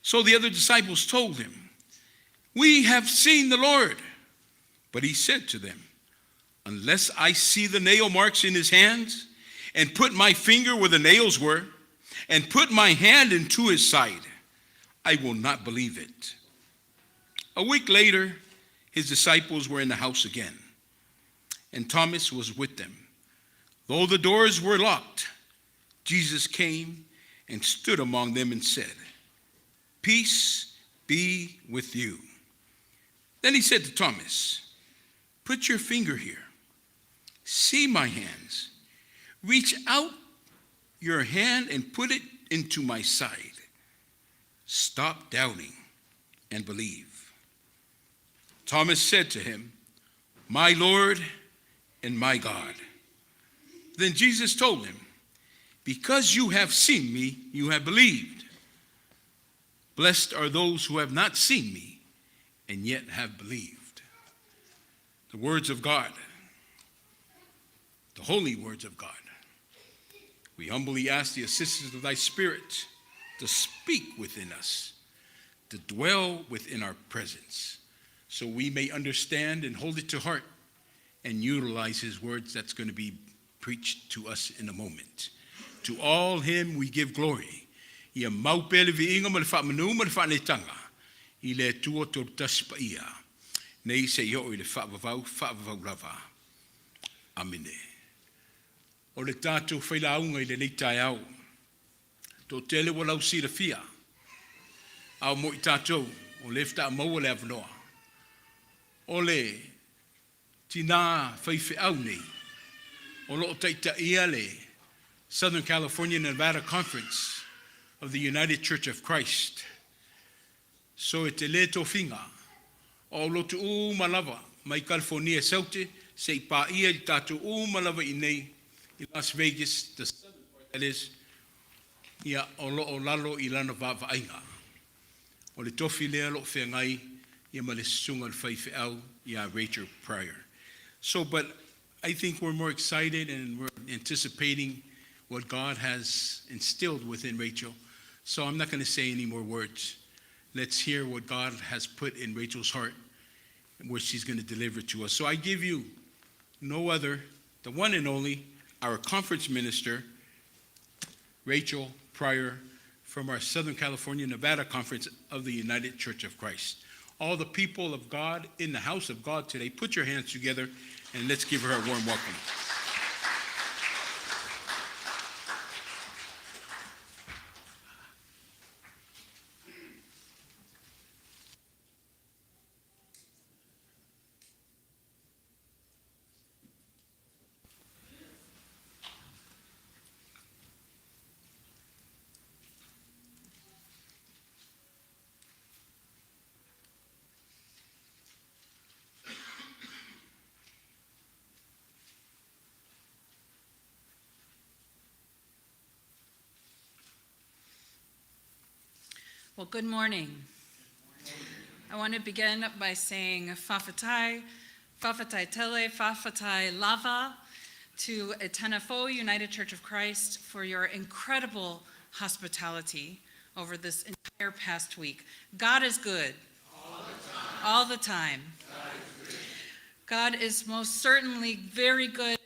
So the other disciples told him, We have seen the Lord. But he said to them, Unless I see the nail marks in his hands, and put my finger where the nails were, and put my hand into his side, I will not believe it. A week later, his disciples were in the house again, and Thomas was with them. Though the doors were locked, Jesus came and stood among them and said, Peace be with you. Then he said to Thomas, Put your finger here. See my hands. Reach out your hand and put it into my side. Stop doubting and believe. Thomas said to him, My Lord and my God. Then Jesus told him, Because you have seen me, you have believed. Blessed are those who have not seen me and yet have believed. The words of God, the holy words of God. We humbly ask the assistance of thy Spirit to speak within us, to dwell within our presence, so we may understand and hold it to heart and utilize his words that's going to be preached to us in a moment. To all him we give glory. Ia mau pea le viiga ma le faamanu ma le faaneetaga i le Atua Toatasi Paia, nei seia oo i le faavavau, faavavau lava. Amene. O le tatou failauga i lenei taeao, toatele ua lausilafia, a o mo i tatou, o lea faatoa maua le avanoa. O le tinā faifeau nei, o lo o taitaia le Southern California Nevada Conference of the United Church of Christ. So e tele tofiga, o aulotu uma lava mai Kalifonia e Saute seia paia i le tatou uma lava i inei i Las Vegas, the southern part that is, ia o lo o lalo i lana vaavaaiga. O le tofi lea o lo o feagai ia ma le susuga i le faifeau ia Rachel Pryor. So, but I think we're more excited and we're anticipating what God has instilled within Rachel. So I'm not going to say any more words. Let's hear what God has put in Rachel's heart and what she's going to deliver to us. So I give you no other, the one and only our conference minister, Rachel Pryor, from our Southern California Nevada Conference of the United Church of Christ. All the people of God in the house of God today, put your hands together and let's give her a warm welcome. Well, good morning. I want to begin by saying Fa'afetai, Fa'afetai Tele, Fa'afetai Lava to Etene Fou United Church of Christ for your incredible hospitality over this entire past week. God is good. All the time. All the time. God is most certainly very good and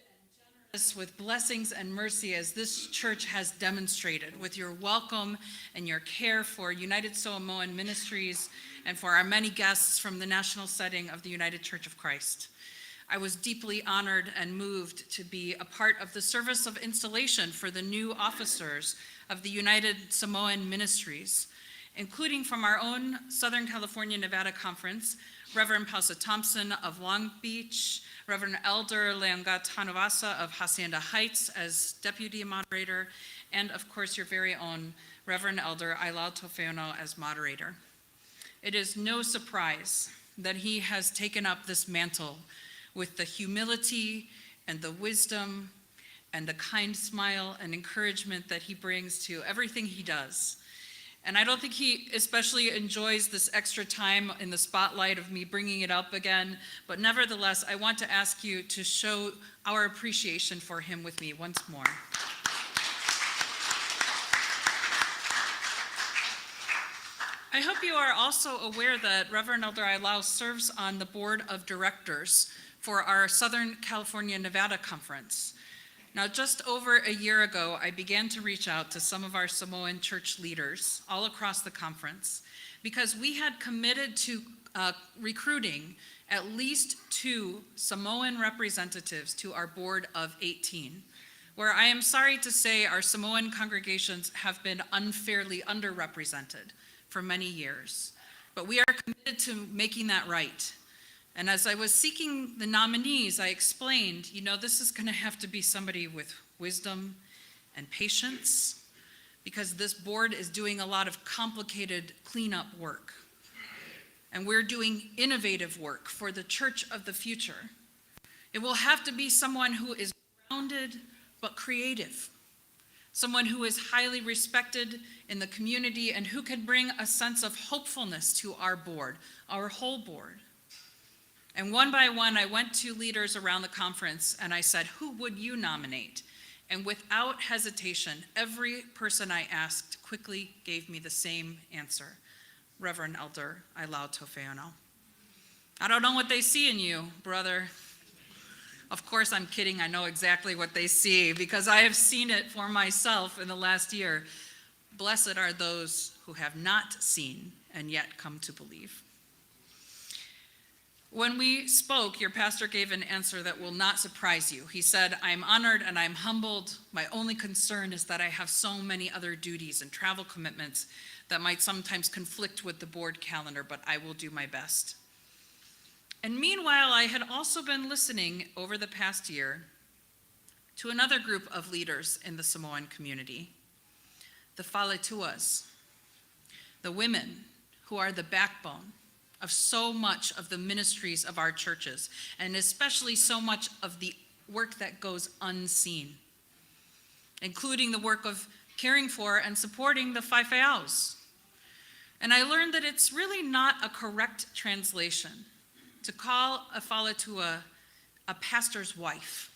generous with blessings and mercy, as this church has demonstrated with your welcome and your care for United Samoan Ministries and for our many guests from the national setting of the United Church of Christ. I was deeply honored and moved to be a part of the service of installation for the new officers of the United Samoan Ministries, including from our own Southern California Nevada Conference, Reverend Pausa Thompson of Long Beach, Reverend Elder Leonga Tanuvasa of Hacienda Heights as deputy moderator, and of course your very own Reverend Elder Ailao Tofaeono as moderator. It is no surprise that he has taken up this mantle with the humility and the wisdom and the kind smile and encouragement that he brings to everything he does. And I don't think he especially enjoys this extra time in the spotlight of me bringing it up again, but nevertheless, I want to ask you to show our appreciation for him with me once more. I hope you are also aware that Reverend Elder Ailao serves on the board of directors for our Southern California Nevada Conference. Now, just over a year ago, I began to reach out to some of our Samoan church leaders all across the conference because we had committed to recruiting at least 2 Samoan representatives to our board of 18, where I am sorry to say our Samoan congregations have been unfairly underrepresented for many years. But we are committed to making that right. And as I was seeking the nominees, I explained, you know, this is going to have to be somebody with wisdom and patience, because this board is doing a lot of complicated cleanup work. And we're doing innovative work for the church of the future. It will have to be someone who is grounded but creative, someone who is highly respected in the community and who can bring a sense of hopefulness to our board, our whole board. And one by one, I went to leaders around the conference and I said, who would you nominate? And without hesitation, every person I asked quickly gave me the same answer, Reverend Elder Ailao Tofaeono. I don't know what they see in you, brother. Of course, I'm kidding. I know exactly what they see because I have seen it for myself in the last year. Blessed are those who have not seen and yet come to believe. When we spoke, your pastor gave an answer that will not surprise you. He said, I'm honored and I'm humbled. My only concern is that I have so many other duties and travel commitments that might sometimes conflict with the board calendar, but I will do my best. And meanwhile, I had also been listening over the past year to another group of leaders in the Samoan community, the Faletuas, the women who are the backbone of so much of the ministries of our churches, and especially so much of the work that goes unseen, including the work of caring for and supporting the faifeaus. And I learned that it's really not a correct translation to call a faletua a pastor's wife.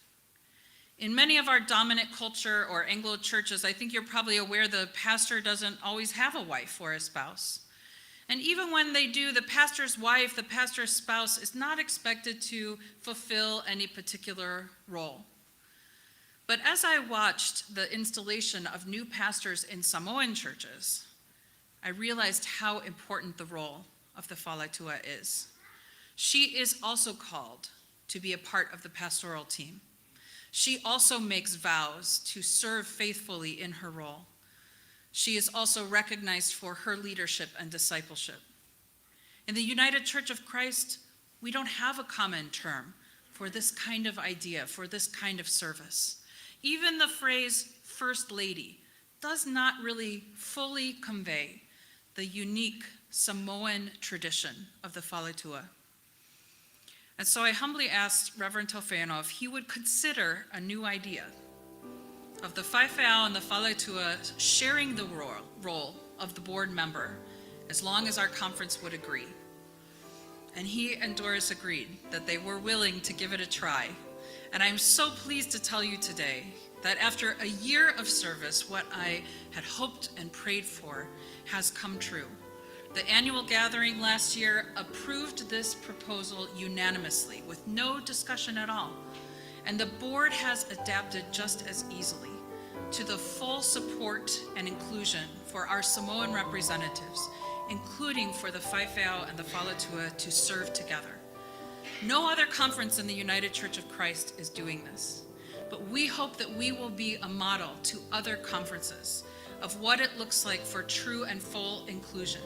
In many of our dominant culture or Anglo churches, I think you're probably aware the pastor doesn't always have a wife or a spouse. And even when they do, the pastor's wife, the pastor's spouse, is not expected to fulfill any particular role. But as I watched the installation of new pastors in Samoan churches, I realized how important the role of the Faletua is. She is also called to be a part of the pastoral team. She also makes vows to serve faithfully in her role. She is also recognized for her leadership and discipleship. In the United Church of Christ, we don't have a common term for this kind of idea, for this kind of service. Even the phrase First Lady does not really fully convey the unique Samoan tradition of the Faletua. And so I humbly asked Reverend Tofaeono if he would consider a new idea of the Faifeau and the Faletua sharing the role of the board member as long as our conference would agree. And he and Doris agreed that they were willing to give it a try. And I'm so pleased to tell you today that after a year of service, what I had hoped and prayed for has come true. The annual gathering last year approved this proposal unanimously with no discussion at all. And the board has adapted just as easily to the full support and inclusion for our Samoan representatives, including for the Faifeau and the Faletua to serve together. No other conference in the United Church of Christ is doing this, but we hope that we will be a model to other conferences of what it looks like for true and full inclusion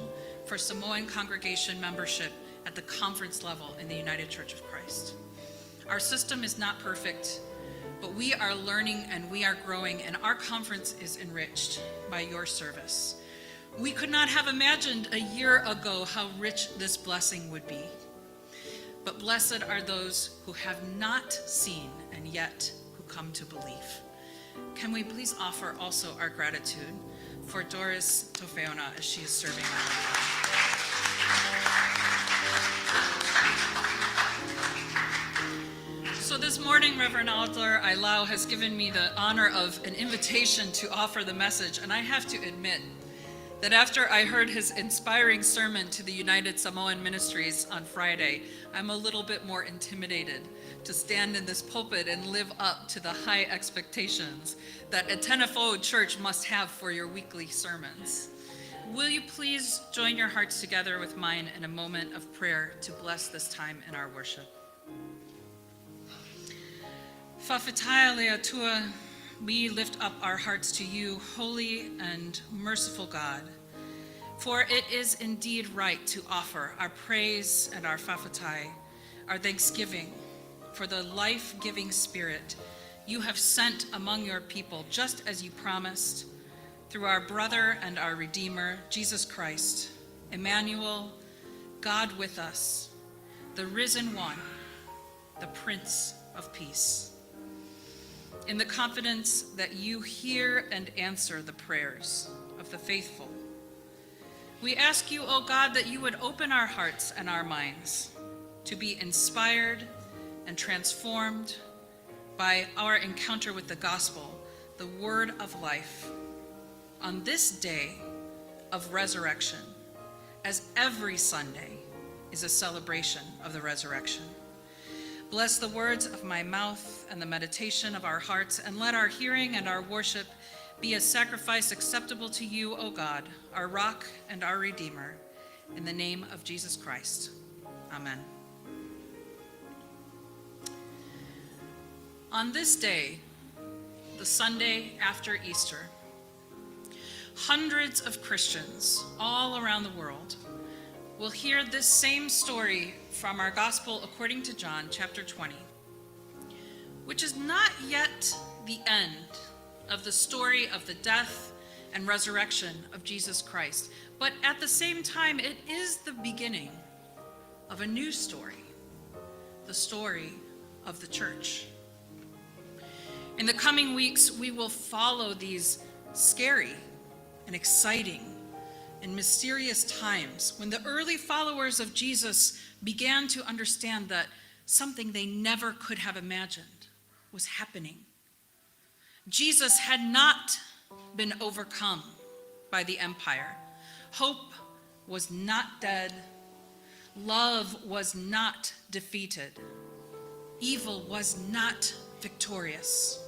for Samoan congregation membership at the conference level in the United Church of Christ. Our system is not perfect, but we are learning and we are growing, and our conference is enriched by your service. We could not have imagined a year ago how rich this blessing would be. But blessed are those who have not seen and yet who come to believe. Can we please offer also our gratitude for Doris Tofaeono as she is serving So this morning, Reverend Elder Ailao has given me the honor of an invitation to offer the message, and I have to admit that after I heard his inspiring sermon to the United Samoan Ministries on Friday, I'm a little bit more intimidated to stand in this pulpit and live up to the high expectations that a Tenafo church must have for your weekly sermons. Will you please join your hearts together with mine in a moment of prayer to bless this time in our worship? Fa'afetai le Atua, we lift up our hearts to you, holy and merciful God. For it is indeed right to offer our praise and our fa'afetai, our thanksgiving for the life-giving Spirit you have sent among your people, just as you promised, through our brother and our Redeemer, Jesus Christ, Emmanuel, God with us, the risen one, the Prince of Peace. In the confidence that you hear and answer the prayers of the faithful, we ask you, O God, that you would open our hearts and our minds to be inspired and transformed by our encounter with the gospel, the word of life, on this day of resurrection, as every Sunday is a celebration of the resurrection. Bless the words of my mouth and the meditation of our hearts, and let our hearing and our worship be a sacrifice acceptable to you, O God, our rock and our Redeemer. In the name of Jesus Christ. Amen. On this day, the Sunday after Easter, hundreds of Christians all around the world will hear this same story from our Gospel according to John, chapter 20, which is not yet the end of the story of the death and resurrection of Jesus Christ, but at the same time, it is the beginning of a new story, the story of the church. In the coming weeks, we will follow these scary and exciting and mysterious times when the early followers of Jesus began to understand that something they never could have imagined was happening. Jesus had not been overcome by the empire. Hope was not dead. Love was not defeated. Evil was not victorious.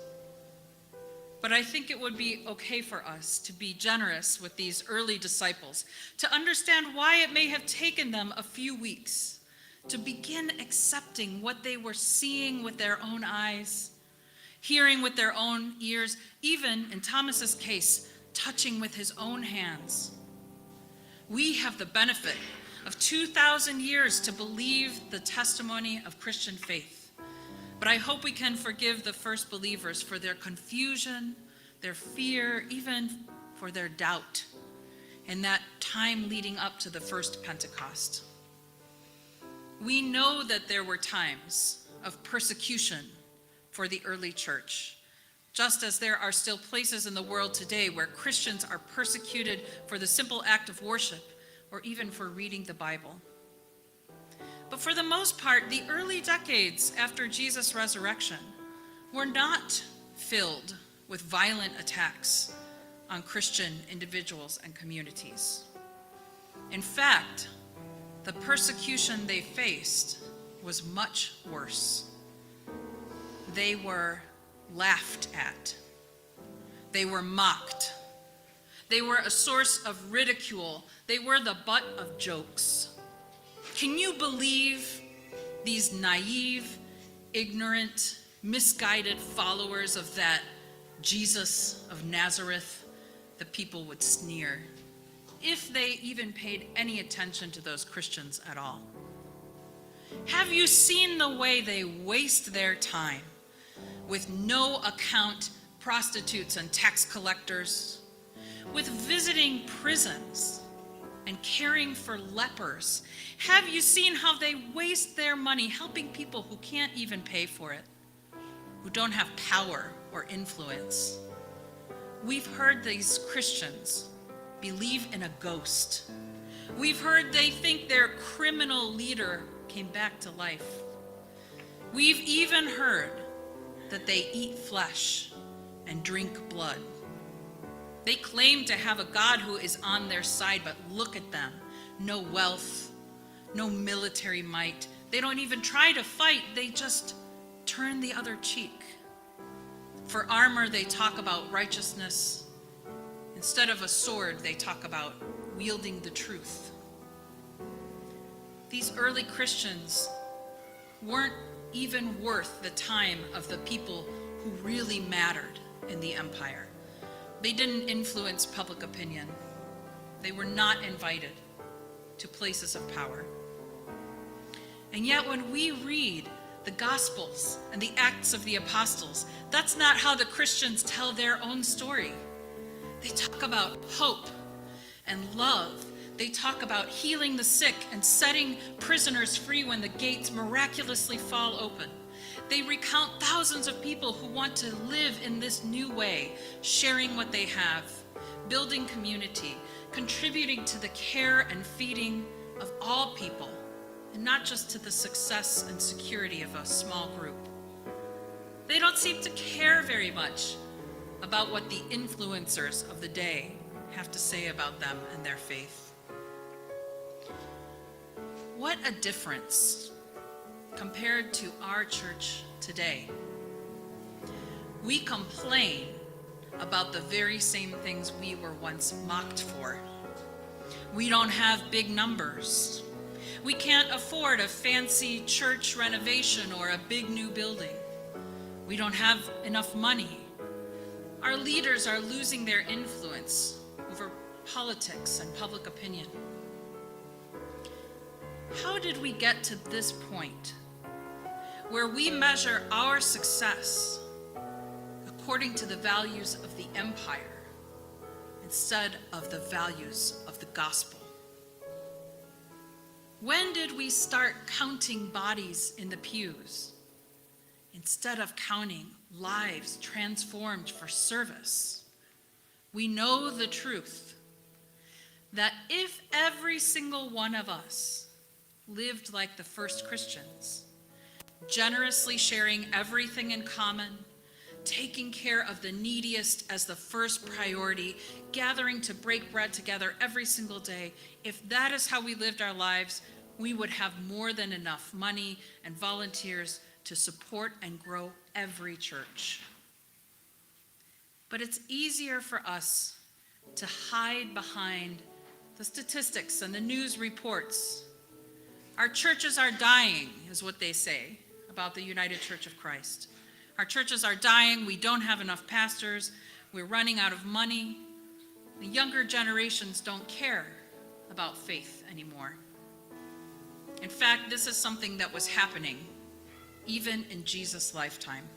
But I think it would be okay for us to be generous with these early disciples, to understand why it may have taken them a few weeks to begin accepting what they were seeing with their own eyes, hearing with their own ears, even in Thomas's case, touching with his own hands. We have the benefit of 2,000 years to believe the testimony of Christian faith. But I hope we can forgive the first believers for their confusion, their fear, even for their doubt in that time leading up to the first Pentecost. We know that there were times of persecution for the early church, just as there are still places in the world today where Christians are persecuted for the simple act of worship or even for reading the Bible. But for the most part, the early decades after Jesus' resurrection were not filled with violent attacks on Christian individuals and communities. In fact, the persecution they faced was much worse. They were laughed at. They were mocked. They were a source of ridicule. They were the butt of jokes. Can you believe these naive, ignorant, misguided followers of that Jesus of Nazareth? The people would sneer, if they even paid any attention to those Christians at all. Have you seen the way they waste their time with no account prostitutes and tax collectors, with visiting prisons and caring for lepers? Have you seen how they waste their money helping people who can't even pay for it, who don't have power or influence? We've heard these Christians believe in a ghost. We've heard they think their criminal leader came back to life. We've even heard that they eat flesh and drink blood. They claim to have a God who is on their side, but look at them. No wealth, no military might. They don't even try to fight, they just turn the other cheek. For armor, they talk about righteousness. Instead of a sword, they talk about wielding the truth. These early Christians weren't even worth the time of the people who really mattered in the empire. They didn't influence public opinion. They were not invited to places of power. And yet, when we read the Gospels and the Acts of the Apostles, that's not how the Christians tell their own story. They talk about hope and love. They talk about healing the sick and setting prisoners free when the gates miraculously fall open. They recount thousands of people who want to live in this new way, sharing what they have, building community, contributing to the care and feeding of all people, and not just to the success and security of a small group. They don't seem to care very much about what the influencers of the day have to say about them and their faith. What a difference compared to our church today. We complain about the very same things we were once mocked for. We don't have big numbers. We can't afford a fancy church renovation or a big new building. We don't have enough money. Our leaders are losing their influence over politics and public opinion. How did we get to this point where we measure our success according to the values of the empire instead of the values of the gospel? When did we start counting bodies in the pews instead of counting lives transformed for service? We know the truth that if every single one of us lived like the first Christians, generously sharing everything in common, taking care of the neediest as the first priority, gathering to break bread together every single day, if that is how we lived our lives, we would have more than enough money and volunteers to support and grow every church. But it's easier for us to hide behind the statistics and the news reports. Our churches are dying, is what they say about the United Church of Christ. Our churches are dying. We don't have enough pastors. We're running out of money. The younger generations don't care about faith anymore. In fact, this is something that was happening even in Jesus' lifetime.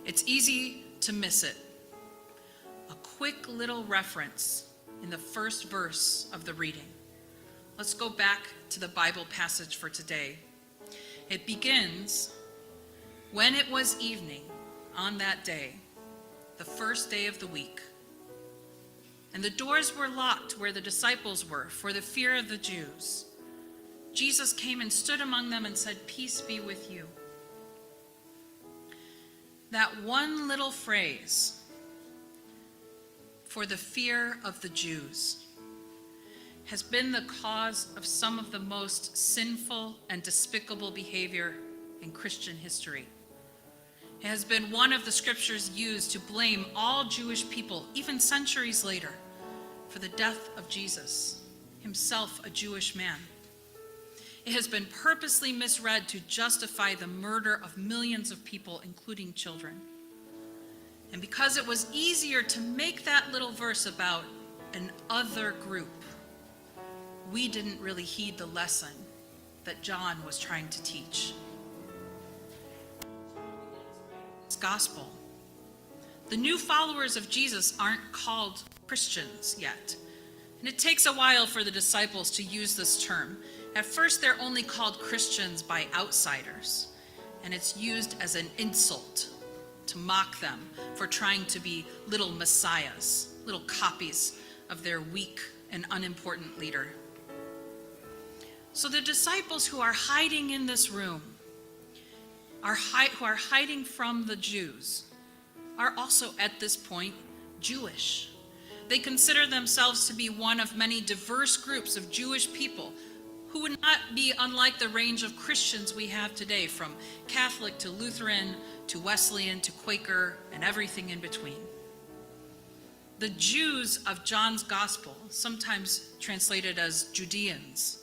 It's easy to miss it. A quick little reference in the first verse of the reading. Let's go back to the Bible passage for today. It begins, "When it was evening on that day, the first day of the week, and the doors were locked where the disciples were for the fear of the Jews, Jesus came and stood among them and said, 'Peace be with you.'" That one little phrase, "for the fear of the Jews," has been the cause of some of the most sinful and despicable behavior in Christian history. It has been one of the scriptures used to blame all Jewish people, even centuries later, for the death of Jesus, himself a Jewish man. It has been purposely misread to justify the murder of millions of people, including children. And because it was easier to make that little verse about an other group, we didn't really heed the lesson that John was trying to teach. It's gospel. The new followers of Jesus aren't called Christians yet. And it takes a while for the disciples to use this term. At first, they're only called Christians by outsiders, and it's used as an insult to mock them for trying to be little messiahs, little copies of their weak and unimportant leader. So the disciples who are hiding in this room, who are hiding from the Jews, are also at this point Jewish. They consider themselves to be one of many diverse groups of Jewish people who would not be unlike the range of Christians we have today, from Catholic to Lutheran to Wesleyan to Quaker and everything in between. The Jews of John's Gospel, sometimes translated as Judeans,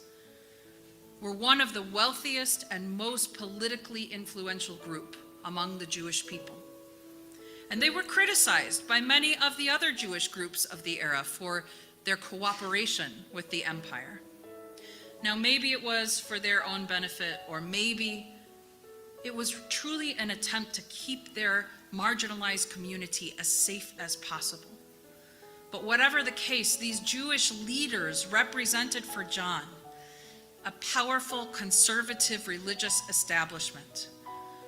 were one of the wealthiest and most politically influential group among the Jewish people. And they were criticized by many of the other Jewish groups of the era for their cooperation with the empire. Now, maybe it was for their own benefit, or maybe it was truly an attempt to keep their marginalized community as safe as possible. But whatever the case, these Jewish leaders represented for John a powerful conservative religious establishment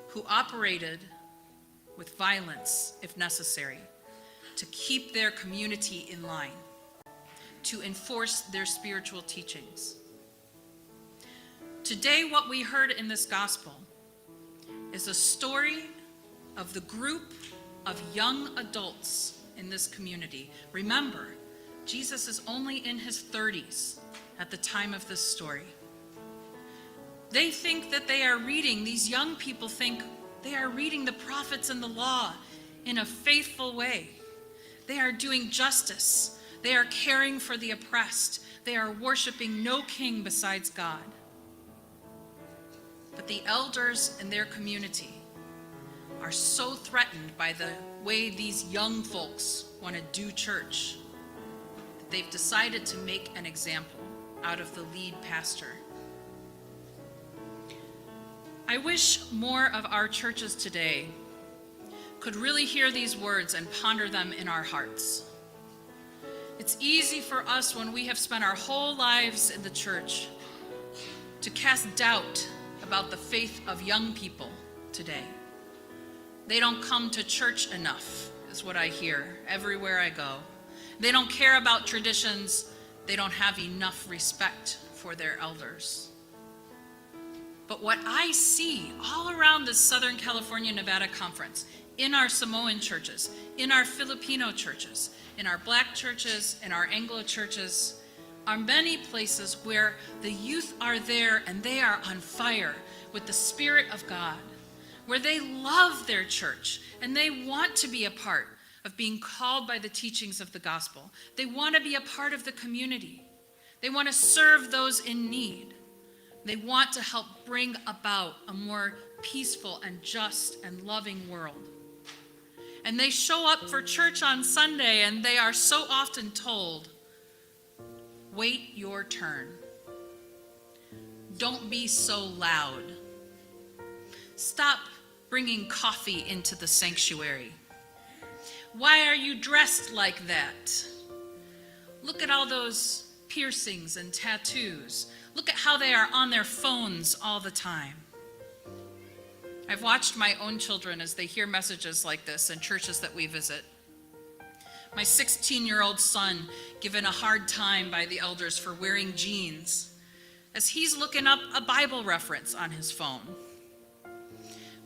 who operated with violence, if necessary, to keep their community in line, to enforce their spiritual teachings. Today, what we heard in this gospel is a story of the group of young adults in this community. Remember, Jesus is only in his 30s at the time of this story. They think that they are reading, these young people think they are reading the prophets and the law in a faithful way. They are doing justice. They are caring for the oppressed. They are worshiping no king besides God. But the elders in their community are so threatened by the way these young folks want to do church that they've decided to make an example out of the lead pastor. I wish more of our churches today could really hear these words and ponder them in our hearts. It's easy for us when we have spent our whole lives in the church to cast doubt about the faith of young people today. They don't come to church enough, is what I hear everywhere I go. They don't care about traditions. They don't have enough respect for their elders. But what I see all around the Southern California Nevada Conference, in our Samoan churches, in our Filipino churches, in our Black churches, in our Anglo churches, are many places where the youth are there and they are on fire with the Spirit of God, where they love their church and they want to be a part of being called by the teachings of the gospel. They want to be a part of the community. They want to serve those in need. They want to help bring about a more peaceful and just and loving world. And they show up for church on Sunday and they are so often told, wait your turn. Don't be so loud. Stop bringing coffee into the sanctuary. Why are you dressed like that? Look at all those piercings and tattoos. Look at how they are on their phones all the time. I've watched my own children as they hear messages like this in churches that we visit. My 16-year-old son given a hard time by the elders for wearing jeans as he's looking up a Bible reference on his phone.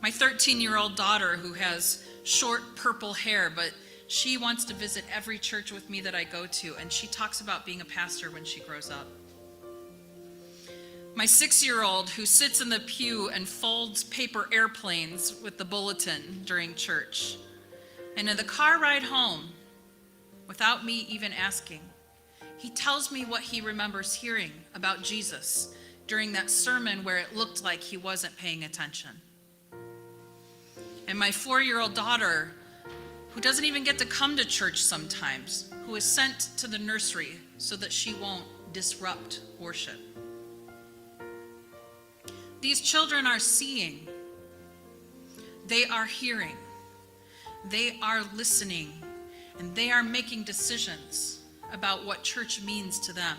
My 13-year-old daughter, who has short purple hair, but she wants to visit every church with me that I go to, and she talks about being a pastor when she grows up. My 6-year-old, who sits in the pew and folds paper airplanes with the bulletin during church. And in the car ride home, without me even asking, he tells me what he remembers hearing about Jesus during that sermon where it looked like he wasn't paying attention. And my 4-year-old daughter, who doesn't even get to come to church sometimes, who is sent to the nursery so that she won't disrupt worship. These children are seeing, they are hearing, they are listening, and they are making decisions about what church means to them.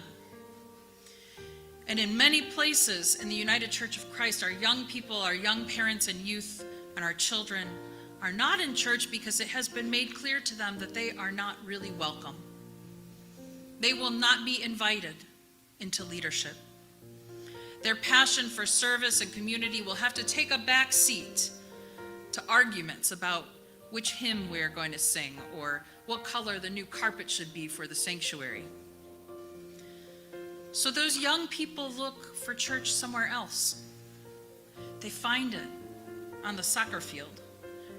And in many places in the United Church of Christ, our young people, our young parents and youth, and our children are not in church because it has been made clear to them that they are not really welcome. They will not be invited into leadership. Their passion for service and community will have to take a back seat to arguments about which hymn we are going to sing or what color the new carpet should be for the sanctuary. So those young people look for church somewhere else. They find it on the soccer field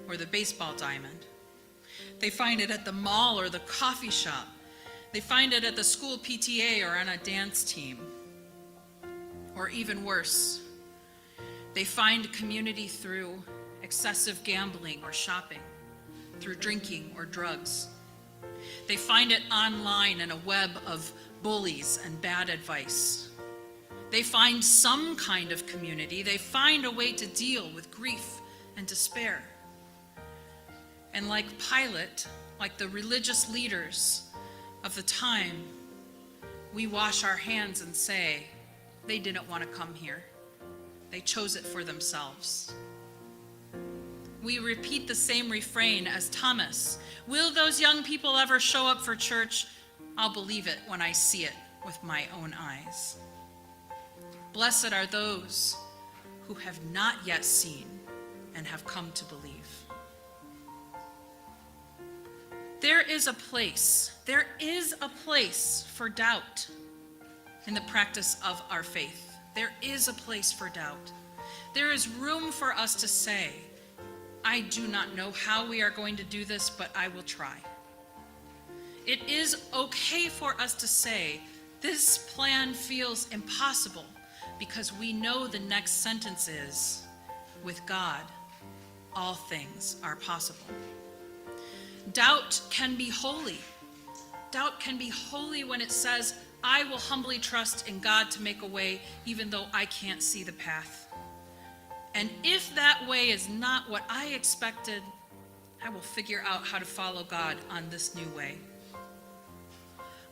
or the baseball diamond. They find it at the mall or the coffee shop. They find it at the school PTA or on a dance team. Or even worse, they find community through excessive gambling or shopping, through drinking or drugs. They find it online in a web of bullies and bad advice. They find some kind of community. They find a way to deal with grief and despair. And like Pilate, like the religious leaders of the time, we wash our hands and say, they didn't want to come here. They chose it for themselves. We repeat the same refrain as Thomas. Will those young people ever show up for church? I'll believe it when I see it with my own eyes. Blessed are those who have not yet seen and have come to believe. There is a place, there is a place for doubt in the practice of our faith. There is a place for doubt. There is room for us to say, I do not know how we are going to do this, but I will try. It is okay for us to say, this plan feels impossible, because we know the next sentence is, with God, all things are possible. Doubt can be holy. Doubt can be holy when it says, I will humbly trust in God to make a way, even though I can't see the path. And if that way is not what I expected, I will figure out how to follow God on this new way.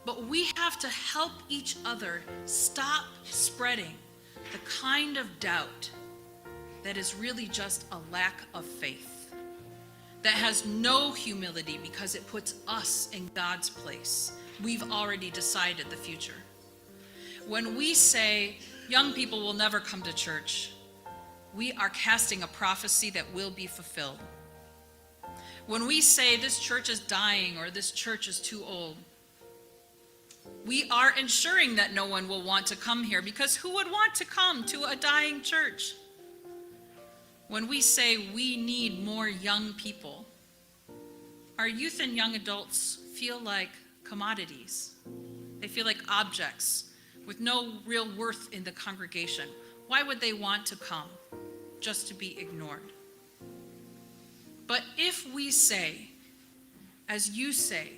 But we have to help each other stop spreading the kind of doubt that is really just a lack of faith, that has no humility because it puts us in God's place. We've already decided the future. When we say young people will never come to church, we are casting a prophecy that will be fulfilled. When we say this church is dying or this church is too old, we are ensuring that no one will want to come here, because who would want to come to a dying church? When we say we need more young people, Our youth and young adults feel like commodities. They feel like objects with no real worth in the congregation. Why would they want to come just to be ignored? But if we say, as you say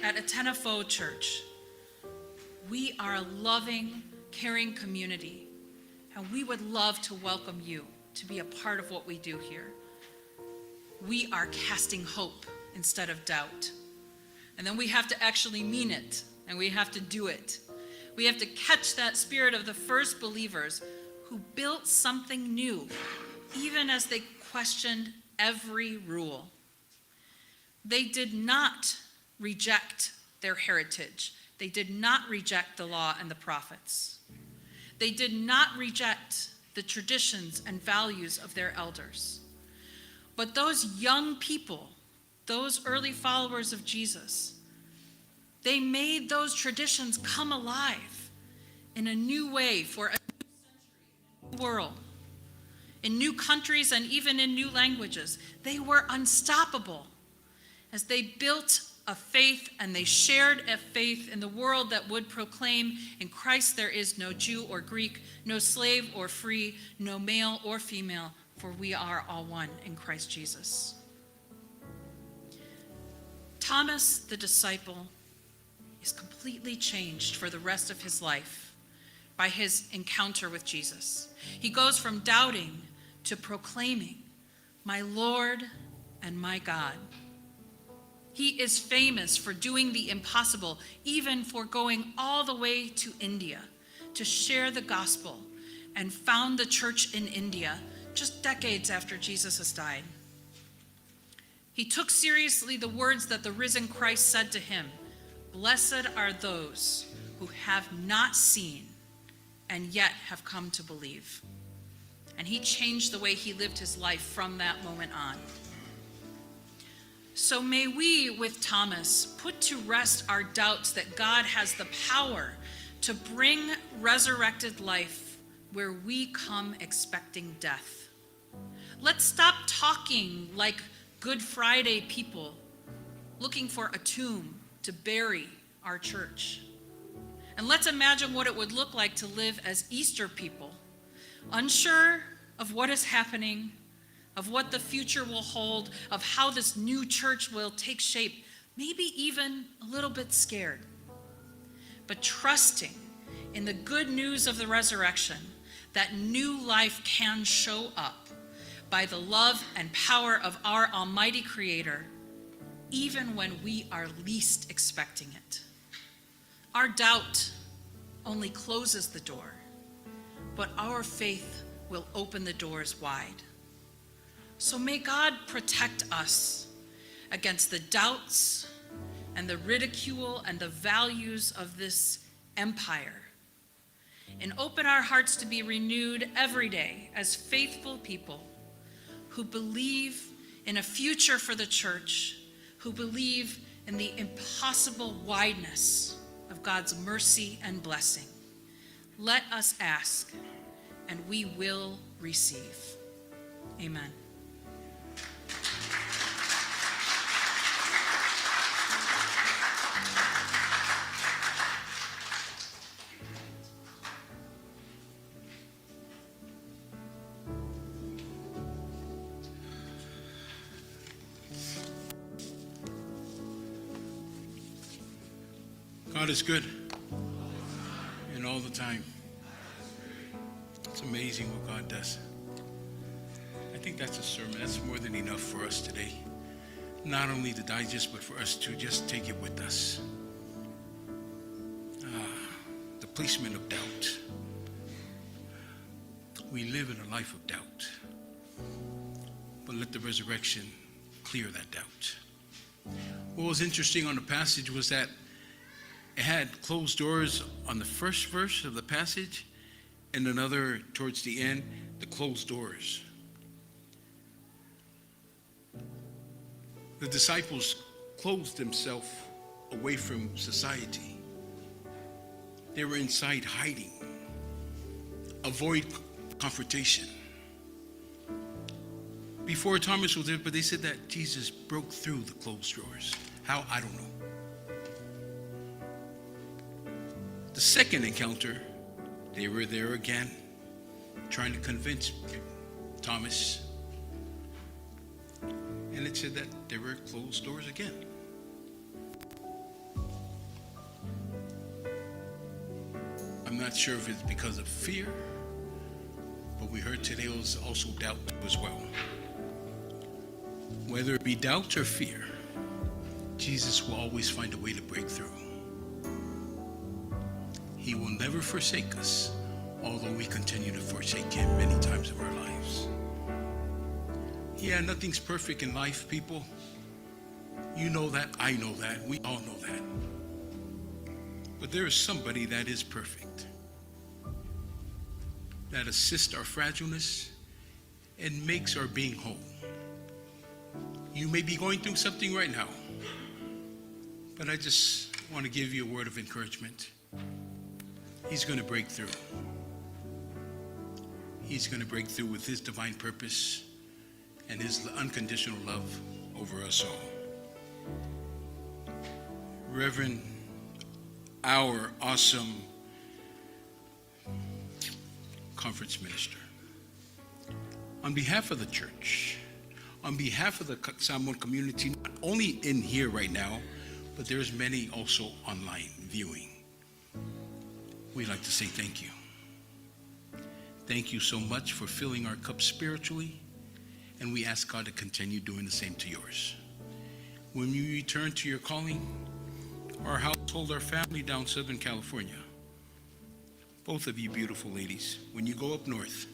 at Atenefo Church, we are a loving, caring community, and we would love to welcome you to be a part of what we do here. We are casting hope instead of doubt. And then we have to actually mean it, and we have to do it. We have to catch that spirit of the first believers who built something new, even as they questioned every rule. They did not reject their heritage. They did not reject the law and the prophets. They did not reject the traditions and values of their elders. But those young people, those early followers of Jesus, they made those traditions come alive in a new way for a new century, a new world, in new countries and even in new languages. They were unstoppable as they built a faith and they shared a faith in the world that would proclaim in Christ there is no Jew or Greek, no slave or free, no male or female, for we are all one in Christ Jesus. Thomas the disciple is completely changed for the rest of his life by his encounter with Jesus. He goes from doubting to proclaiming, "My Lord and my God." He is famous for doing the impossible, even for going all the way to India to share the gospel and found the church in India just decades after Jesus has died. He took seriously the words that the risen Christ said to him, "Blessed are those who have not seen and yet have come to believe." And he changed the way he lived his life from that moment on. So may we, with Thomas, put to rest our doubts that God has the power to bring resurrected life where we come expecting death. Let's stop talking like Good Friday people looking for a tomb to bury our church. And let's imagine what it would look like to live as Easter people, unsure of what is happening, of what the future will hold, of how this new church will take shape, maybe even a little bit scared, but trusting in the good news of the resurrection that new life can show up by the love and power of our Almighty Creator, even when we are least expecting it. Our doubt only closes the door, but our faith will open the doors wide. So may God protect us against the doubts and the ridicule and the values of this empire, and open our hearts to be renewed every day as faithful people who believe in a future for the church, who believe in the impossible wideness of God's mercy and blessing. Let us ask, and we will receive. Amen. God is good, and all the time. It's amazing what God does. I think that's a sermon. That's more than enough for us today. Not only to digest, but for us to just take it with us. The policeman of doubt. We live in a life of doubt. But let the resurrection clear that doubt. What was interesting on the passage was that it had closed doors on the first verse of the passage, and another towards the end, the closed doors. The disciples closed themselves away from society. They were inside hiding, avoid confrontation. Before Thomas was there, but they said that Jesus broke through the closed doors. How? I don't know. The second encounter, they were there again, trying to convince Thomas. And it said that there were closed doors again. I'm not sure if it's because of fear, but we heard today was also doubt as well. Whether it be doubt or fear, Jesus will always find a way to break through. He will never forsake us, although we continue to forsake him many times of our lives. Yeah, nothing's perfect in life, people. You know that, I know that, we all know that. But there is somebody that is perfect, that assists our fragileness and makes our being whole. You may be going through something right now, but I just want to give you a word of encouragement. He's going to break through. He's going to break through with his divine purpose and his unconditional love over us all. Reverend, our awesome conference minister, on behalf of the church, on behalf of the Samoan community, not only in here right now, but there's many also online viewing, we'd like to say thank you. Thank you so much for filling our cup spiritually, and we ask God to continue doing the same to yours. When you return to your calling, our household, our family down Southern California, both of you beautiful ladies, when you go up north,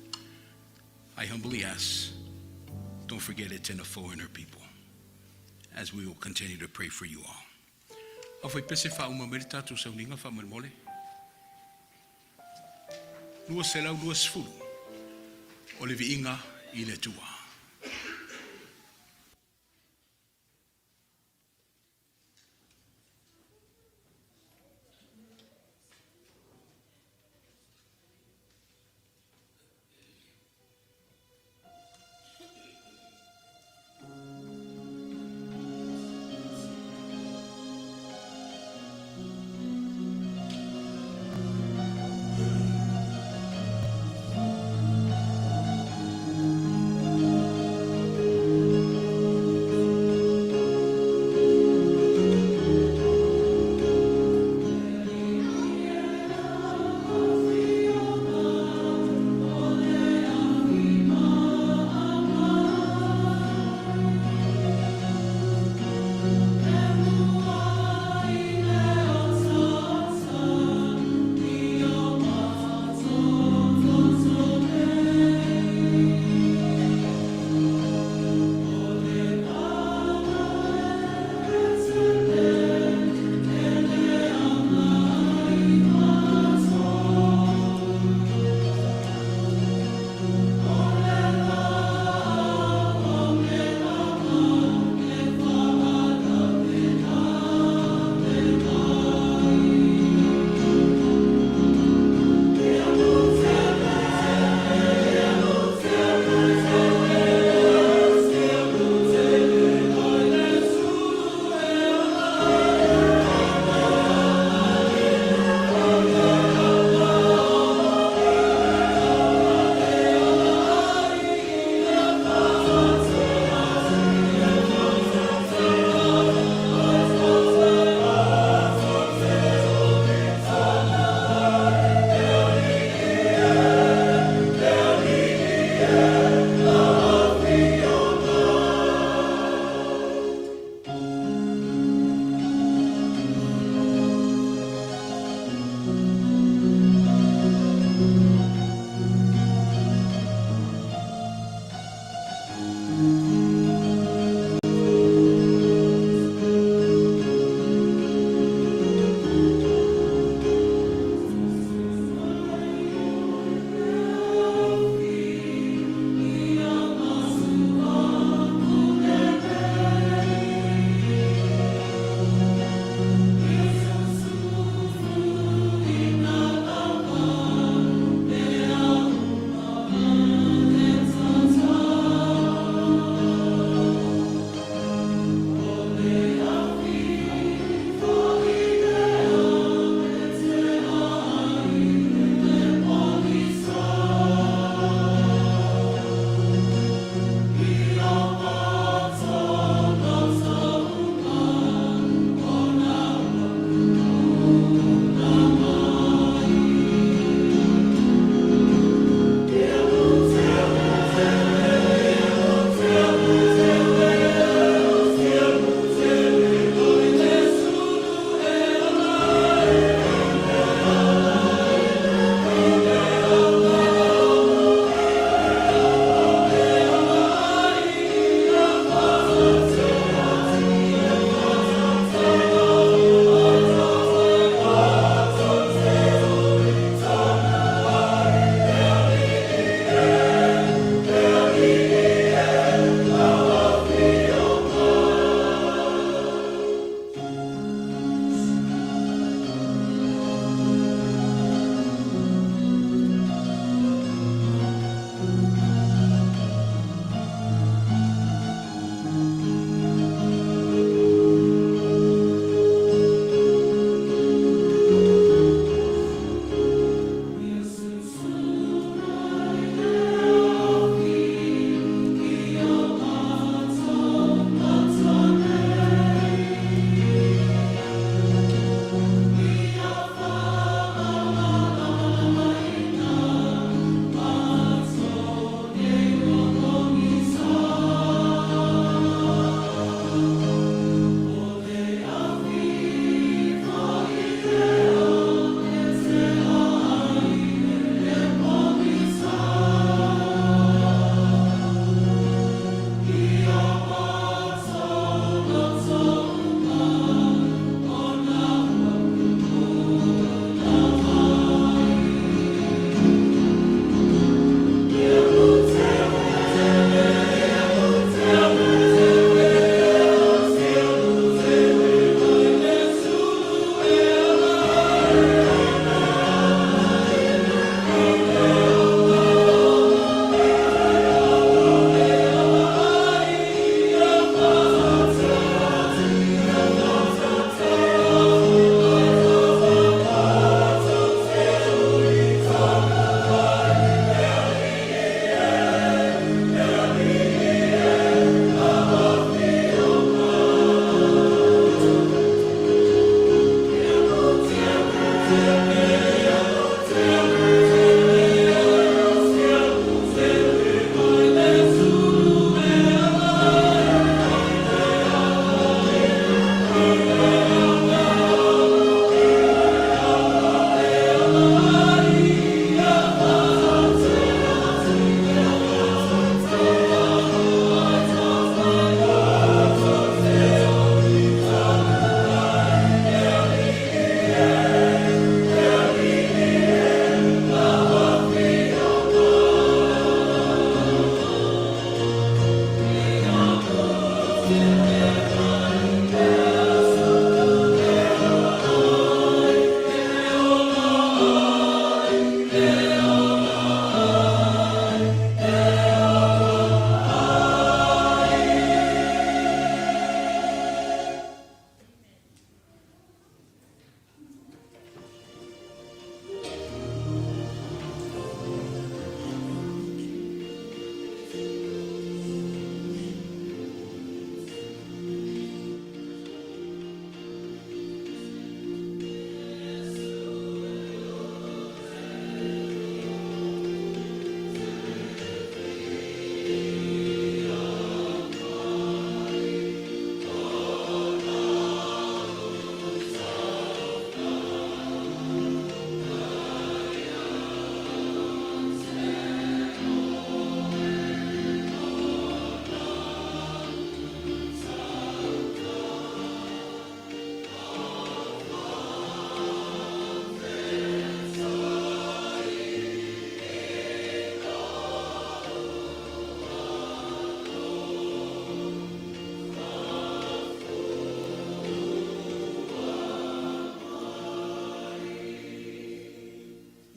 I humbly ask, don't forget Etena and her people, as we will continue to pray for you all. Afai pese whauma meri tātou sauninga whamaremole. 220 o le viiga i le Atua.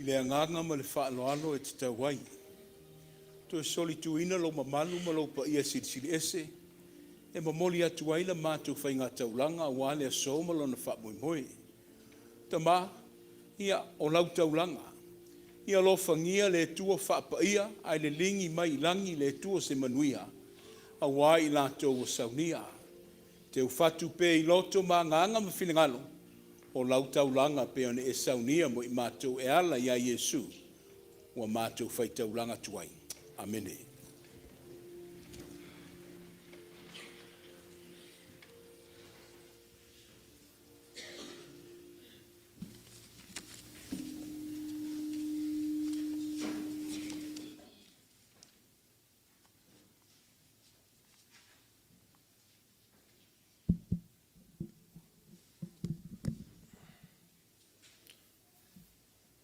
I le agaga ma le faaaloalo e tatau ai, toe solituina lou mamalu ma lou paia silisiliese e momoli atu ai la matou faigataulaga aua le aso ma lona faamoemoe. Tama, ia, o lau taulaga, ia alofagia le Atua faapaia ae liligi mai i lagi le Atua se manuia aua i latou ua saunia. Teufatu pea i loto ma agaga ma finagalo o lau taulaga pei ona e saunia mo i matou e ala ia Iesu ua matou faitaulaga atu ai. Amene.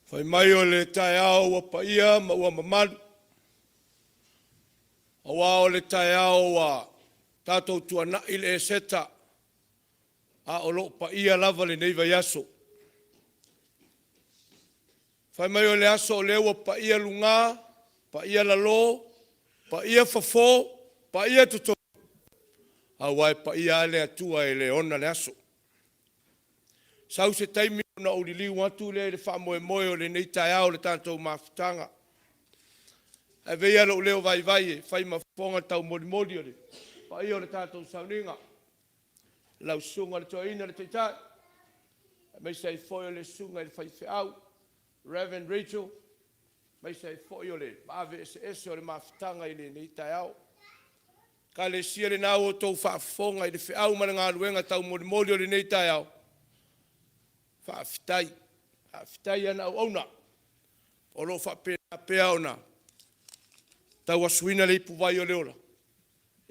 Fai mai o le taeao ua paia ma ua mamalu, aua o le taeao ua tatou tuanai le Eseta, a o lo o paia lava lenei vaiaso. Fai mai o le aso o lea ua paia luga, paia lalo, paia fafo, paia totonu, aua e paia lava le Atua e le ona le aso. Sau se taimi ona ou liliu atu lea i le faamoemoe o lenei taeao o le tatou mafutaga. Ae avea ia lou leo vaivai e fai ma fofoga taumolimoli o le paia o le tatou sauniga, lau Susuga i le Toeaina i le Taitai, aemaise ai foi o le Susuga i le Faifeau Rev. Rachel, aemaise ai foi o le maave eseese o le mafutaga i lenei taeao. Ekalesia lena ua outou faafofoga i le feau ma le galuega taumolimoli o lenei taeao, faafetai, faafetai i ana auauna o lo o faapena pea ona tauasuina le ipuvai o le ola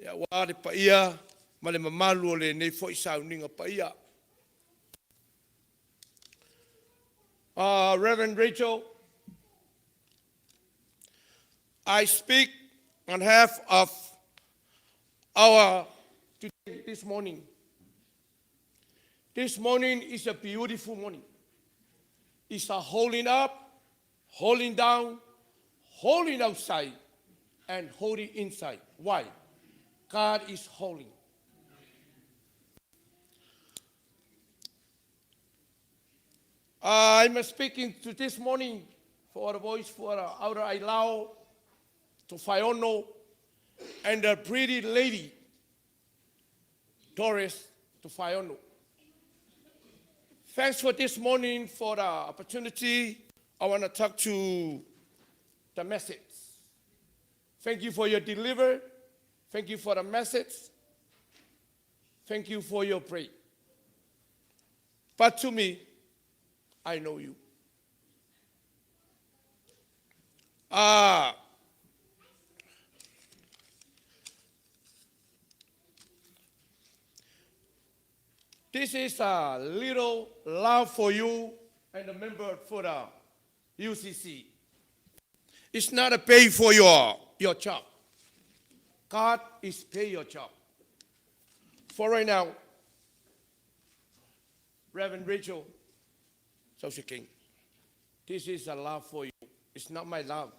aua le paia ma le mamalu o lenei foi sauniga paia. Rev. Rachel, I speak on behalf of our today, this morning. This morning is a beautiful morning. It's a holding up, holding down, holding outside, and holding inside. Why? God is holding. I'm speaking to this morning for the voice for the Outer Ailao, to Faiono, and the pretty lady, Doris to Faiono. Thanks for this morning for the opportunity. I want to talk to the message. Thank you for your deliver. Thank you for the message. Thank you for your prayer. But to me, I know you. Ah, this is a little love for you and the member for the UCC. It's not a pay for your job. God is pay your job. For right now, Reverend Rachel King, this is a love for you. It's not my love.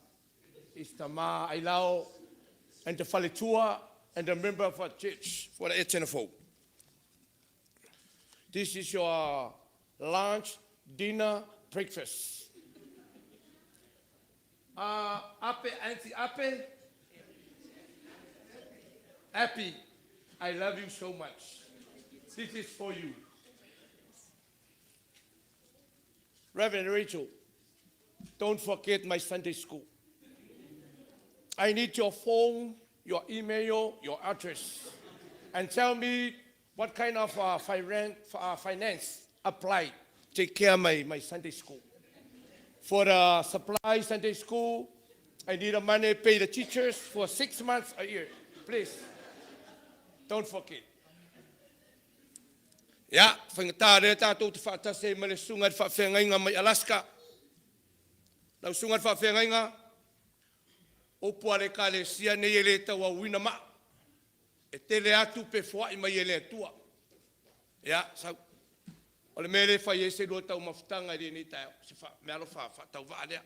It's the Ma Ailao and the Faletua and the member of our church for the 804. This is your lunch, dinner, breakfast. Ape, Auntie Ape, Happy, I love you so much. This is for you. Reverend Rachel, don't forget my Sunday school. I need your phone, your email, your address, and tell me what kind of finance apply. Take care of my Sunday school. For the supply Sunday school, I need the money pay the teachers for 6 months a year. Please, don't forget. Ia, faigata lea tatou te faatasi ai ma le susuga i le faafeagaiga mai Alaska. Lau susuga i le faafeagaiga, upu a le Ekalesia nei e le tauauina maa. E tele atu pe foai mai e le Atua. Ia, sau. O le mea lea e fai ai se lua taumafataga i lenei taeao, se meaalofa faatauvaa lea.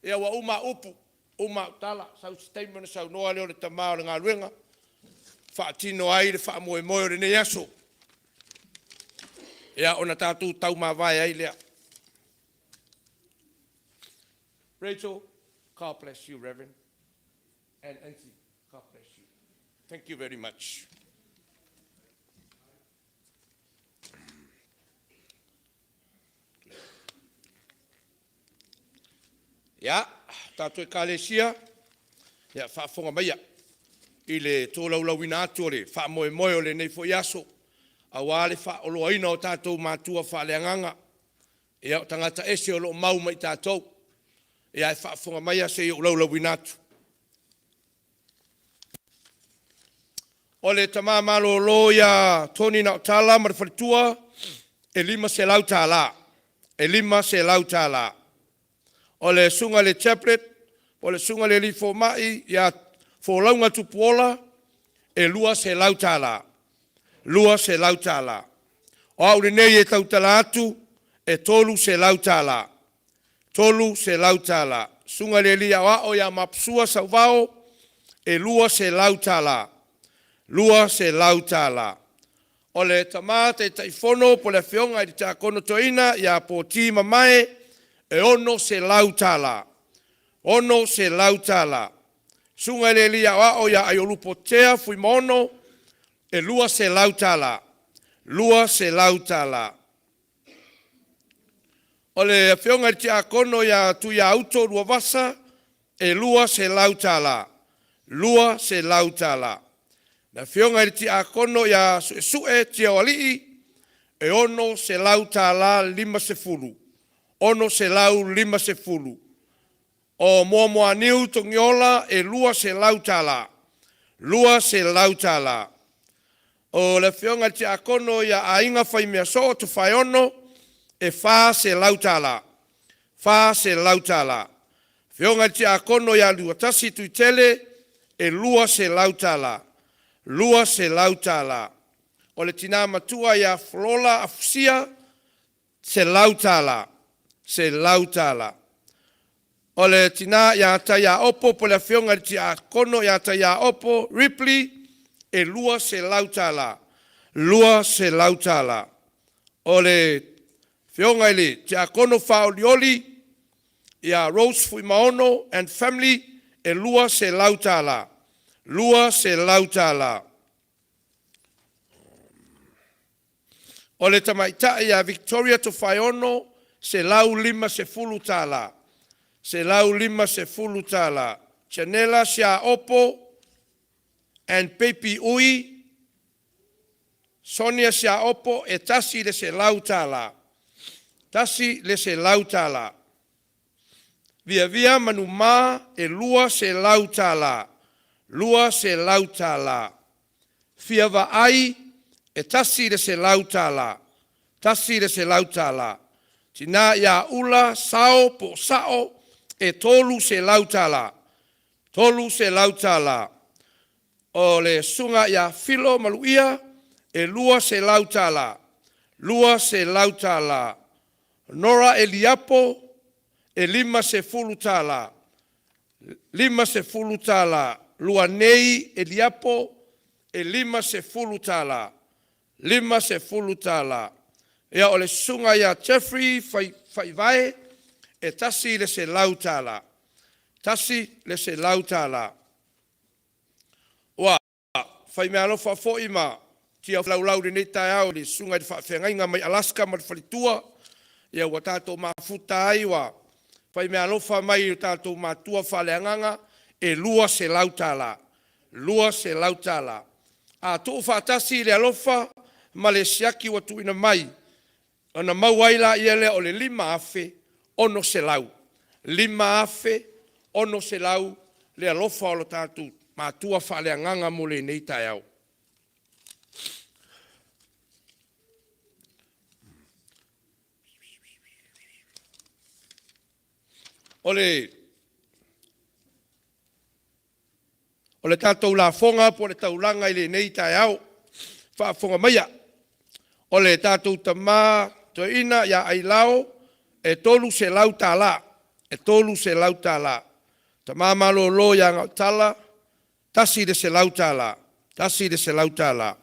Ia ua uma upu, uma au tala, sau se taimi ona saunoa lea o le tama o le galuega, faatino ai le faamoemoe o lenei aso. Ia ona tatou taumavae ai lea. Rachel, God bless you, Reverend. And Auntie, God bless you. Thank you very much. Ia, tatou Ekalesia, ia faafofoga maia i le tolaulauina atu o le faamoemoe o lenei foi aso, aua le faaoloaina o tatou matua faaleagaga. Ia o tagata ese o lo o mau ma i tatou. Ia ae faafofoga maia se i ou laulauina atu. O le tama malolo ia Tony Naotala ma le faletua, e $500. E $500. O le susuga i le chaplain, o le susuga i le alii fomai ia Folauga Tupuola, e $200. $200. O au lenei e tautala atu, e $300. $300. Susuga i le alii aoao ia Maposua Sauvao, e $200. $200. O le tama Taitaifono po o le afioga i le Tiakono Toeaina ia Poti Mamae, e $600. $600. Susuga i le alii aoao ia Aiolupo Tea Fuimaono, e $200. $200. O le afioga i le Tiakono ia Tuiauto Luavasa, e $200. $200. Le afioga i le Tiakono ia Suesue Tiaoalii, e $650. $650. O Moamoaniu Togiola, e $200. $200. O le afioga i le Tiakono ia Aiga Faimeasoo Tofaeono, e $400. $400. Afioga i le Tiakono ia Liuatasi Tuitele, e $200. $200. O le tina matua ia Flola Afusia, $100. $100. O le tina ia Taiaopo po o le afioga i le Tiakono ia Taiaopo Ripley, e $200. $200. O le afioga i le Tiakono Faaolioli ia Rose Fuimaono and family, e $200. $200. O le tamaitai ia Victoria Tofaeono, $150. $150. Chanela Siaopo and baby Ui, Sonia Siaopo, e $100. $100. Via Via Manuma, e $200. $200. Fia Vaai, e $100. $100. Tina ia Ula Sao po o Sao, e $300. $300. O le susuga ia Filo Maluia. E $200. $200. Nora Eliapo, e $50. $50. Luanei Eliapo, e $50. $50. Ia, o le susuga ia Jeffrey Faivae, e $100. $100. Ua fai meaalofa foi ma fia laulau i lenei taeao i le susuga i le faafeagaiga mai Alaska ma le faletua, ia ua tatou mafuta ai, ua fai meaalofa mai i o tatou matua faaleagaga e $200. $200. A tuufaatasi le alofa ma le siaki ua tuuina mai, ona maua ai laia lea o le $5,600. $5,600 le alofa o lo tatou matua faaleagaga mo lenei taeao. O le tatou lafoga po o le taulaga i lenei taeao, faafofoga maia, o le tatou tama toeaina ia Ailao e $300, e $300. Tama malolo ia Gautala, $100, $100.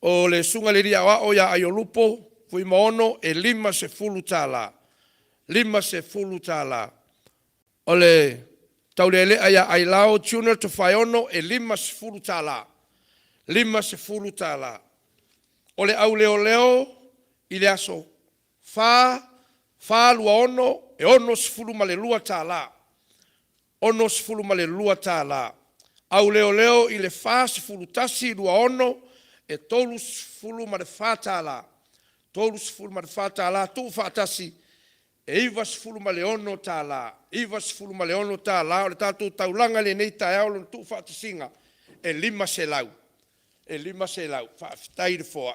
O le susuga i le alii aoao ia Aiolupo Fuimaono, e $50. $50. O le taulealea ia Ailao Junior Tofaeono, e $50. $50. O le au leoleo i le aso 4, 4/26, e $62. $62. Au leoleo i le 41/26, e $34. $34 tuufaatasi e $96. $96. O le tatou taulaga i lenei taeao i lona tuufaatasiga e $500. E $500. Faafetai le foai.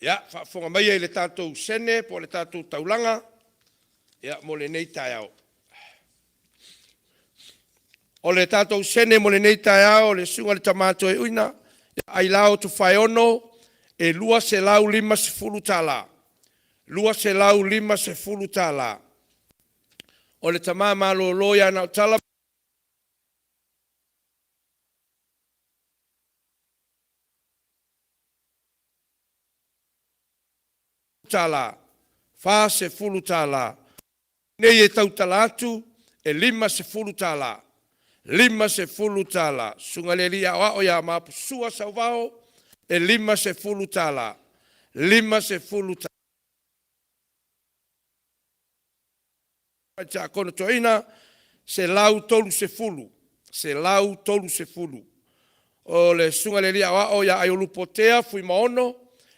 Ia, faafofoga maia i le tatou sene po o le tatou taulaga mo lenei taeao. O le tatou sene mo lenei taeao, le susuga i le Tama Toeaina Ailao Tofaeono, e $250. $250. O le tama malolo ia Nautala $40. Nei e tautala atu e $50. $50. Susuga i le Alii Aoao ia Maposua Sauvao e $50. $50. Tiakono Toeaina, $130. $130. O le susuga i le alii aoao ia Aiolupotea Fuimaono,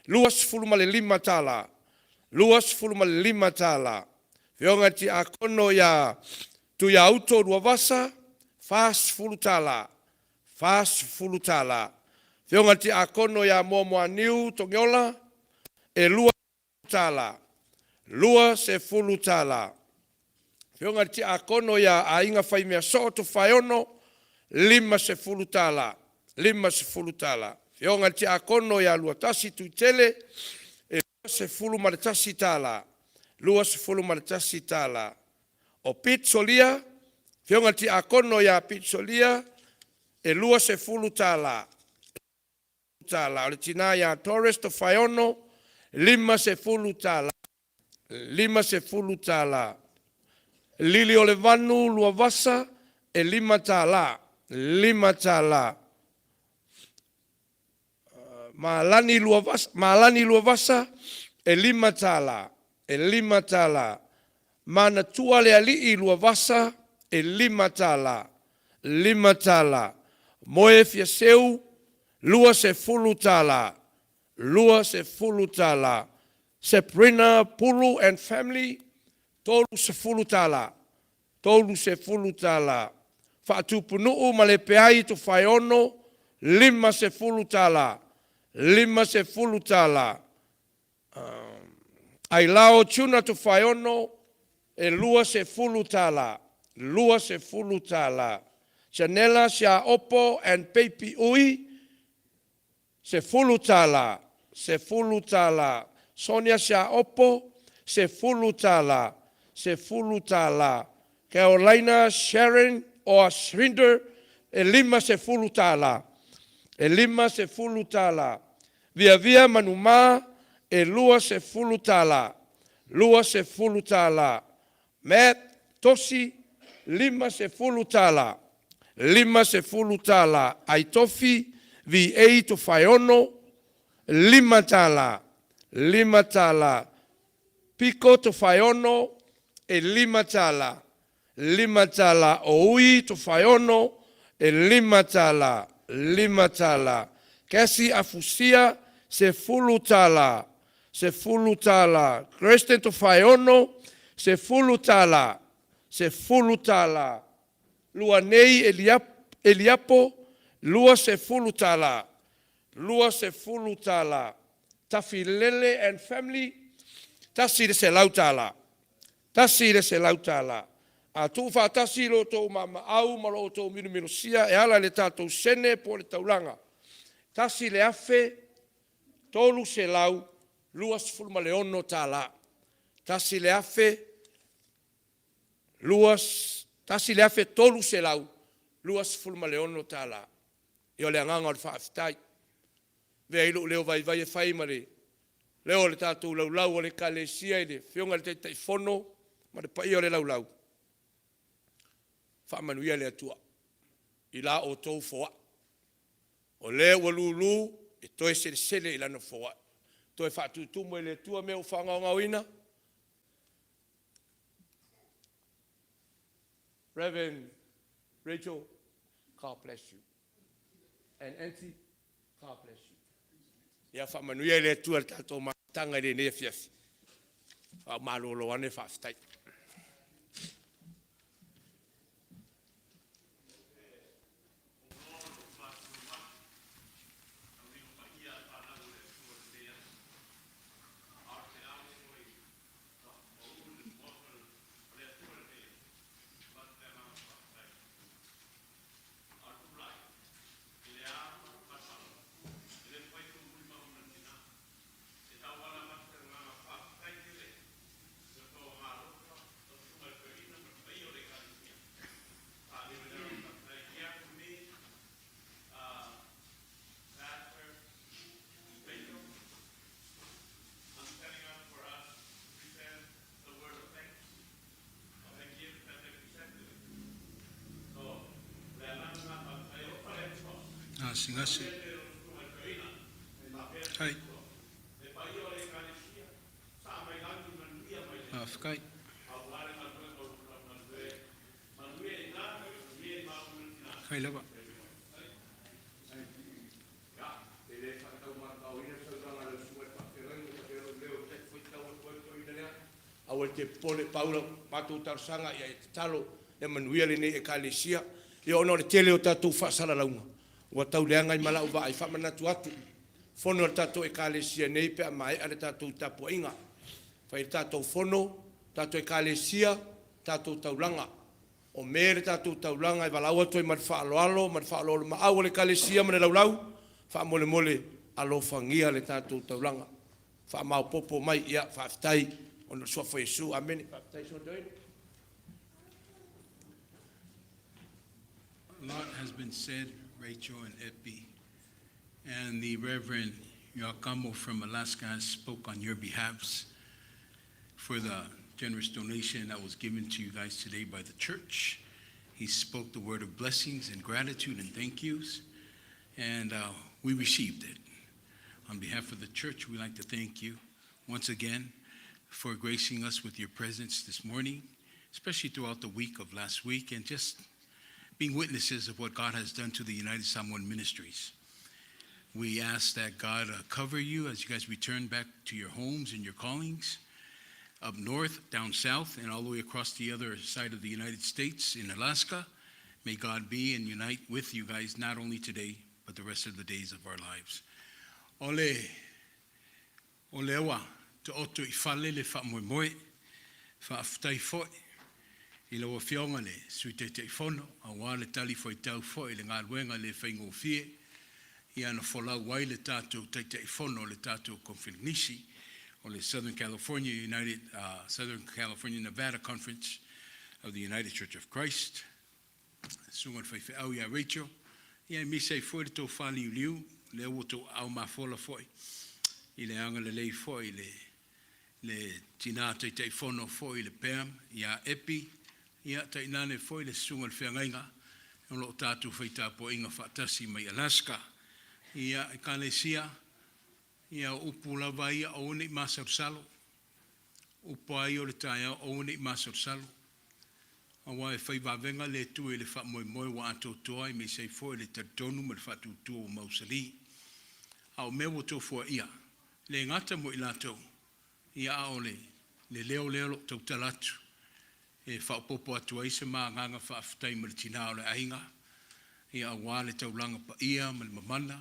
$25. $25. Afioga i le Tiakono ia Tuiauto Luavasa, $40. $40. Afioga i le Tiakono ia Moamoaniu Togiola, e $20. $20. Afioga i le Tiakono ia Aiga Faimeasoo Tofaeono, $50. $50. Afioga i le Tiakono ia Luatasi Tuitele, e $21. $21. O Pete Solia, afioga i le Tiakono ia Pete Solia, e $20. O le tina ia Doris Tofaeono, $50. $50. Liliolevanu Luavasa, e $5. $5. Malani Luavasa, Malani Luavasa e $5, e $5. Manatua le Alii Luavasa e $5, $5. Moe Fiaseu, $20, $20. Sabrina Pulu and family, $30, $30. Faatupunuu Malepeai Tofaeono, $50, $50. Ailao Tuna Tofaeono, e $20, $20. Janela Siaopo and Peipi Ui, $10, $10. Sonia Siaopo, $10, $10. Carolina Sharon or Srinder, e $50, e $50. Viavia Manumā, e $20, $20. Matt Tosi, $50, $50. Aitofi VA Tofaeono, $5, $5. Piko Tofaeono, e $5, $5. O Ui Tofaeono, e $5, $5. Kesi Afusia, $10, $10. Kirsten Tofaeono, $10, $10. Luanei Eliapo, $20, $20. Tafilele and family, $100, $100. A tuufaatasi lo outou maamaau ma lo outou milomilosia e ala i le tatou sene po o le taulaga, $1,326. 1,000 2 $1,326. Ia o le agaga o le faafetai. Avea ai lou leo vaivai e fai ma le leo o le tatou laulau a le Ekalesia i le Afioga i le Taitaifono ma le paia o le laulau, faamanuia le Atua i la outou foai. O lea ua lulu e toe selesele i lana foai, toe faatutumu e le Atua mea ua faagaogaoina. Reverend Rachel, God bless you. And Auntie, God bless you. Ia faamanuia le Atua i le tatou mafutaga i lenei afiafi. Faamalolo ane faafetai. Gasegase. Hai. Faafetai. Fai lava. Aua e te popole Paulo, matou talosaga ia e tatalo ia manuia lenei Ekalesia. Ia ona o le tele o tatou faasalalauga ua tau leaga ai ma lau vaai, faamanatu atu, fono a le tatou Ekalesia nei pe a maea le tatou tapuaiga. Fai le tatou fono, tatou Ekalesia, tatou taulaga. O me le tatou taulaga e valaau atu ai ma le faaaloalo ma le faaoloolomaau a le Ekalesia ma le laulau, faamolemole alofagia le tatou taulaga. Faamaopoopo mai, ia faafetai ona o le Suafa o Iesu. Amene. Faafetai Susuga. A lot has been said, Rachel and Epi, and the Reverend Yakamo from Alaska has spoke on your behalfs for the generous donation that was given to you guys today by the church. He spoke the word of blessings and gratitude and thank yous, and we received it. On behalf of the church, we'd like to thank you once again for gracing us with your presence this morning, especially throughout the week of last week, and just being witnesses of what God has done to the United Samoan Ministries. We ask that God cover you as you guys return back to your homes and your callings up north, down south, and all the way across the other side of the United States in Alaska. May God be and unite with you guys not only today, but the rest of the days of our lives. Ole, ole ua, taoto i fale le faamoemoe, faafetai foi. I lau Afioga i le Sui Taitaifono, aua le talifuaitau foi i le galuega le faigofie, ia na folau ai le tatou Taitaifono o le tatou Koneferenisi o le Southern California United Southern California Nevada Conference of the United Church of Christ, susuga i le faifeau ia Rachel, ia aemaise ai foi le tofa liuliu, lea ua outou aao mafola foi i le agalelei foi i le le tina Taitaifono foi i le PAM ia Epi, ia tainane foi le susuga i le feagaiga o lo o tatou fai tapuaiga faatasi mai Alaska. Ia, Ekalesia, ia o upu lava ia, aua ne i masalosalo, upu lava ia o le taeao, aua ne i masalosalo, aua e fai vavega le Atua i le faamoemoe ua atoatoa aemaise ai foi le talitonu ma le faatuatua ua mausali. A o mea ua tofuaia, e le gata mo i latou, ia a o le leo lea o lo o tautala atu e faaopoopo atu ai se ma agaga faafetai ma le tina o le aiga, ia aua le taulaga paia ma le mamana,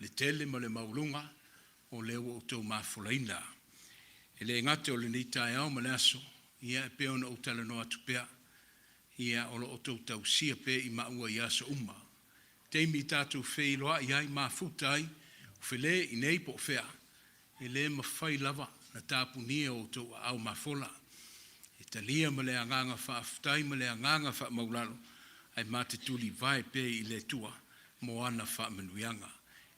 le tele ma le maualuga o lea ua outou mafolaina. E le gata o lenei taeao ma le aso, ia e pei ona ou talanoa atu pea, ia o lo o outou tausia pea i maua i aso uma. Taimi tatou feiloai ai, mafuta ai, o Fele i inei po o fea, e le mafai lava ona tapunia o outou aao mafola. E talia ma le agaga faafetai ma le agaga faamaualalo, ae ma te tulivae pea i le Atua mo ana faamanuiaga,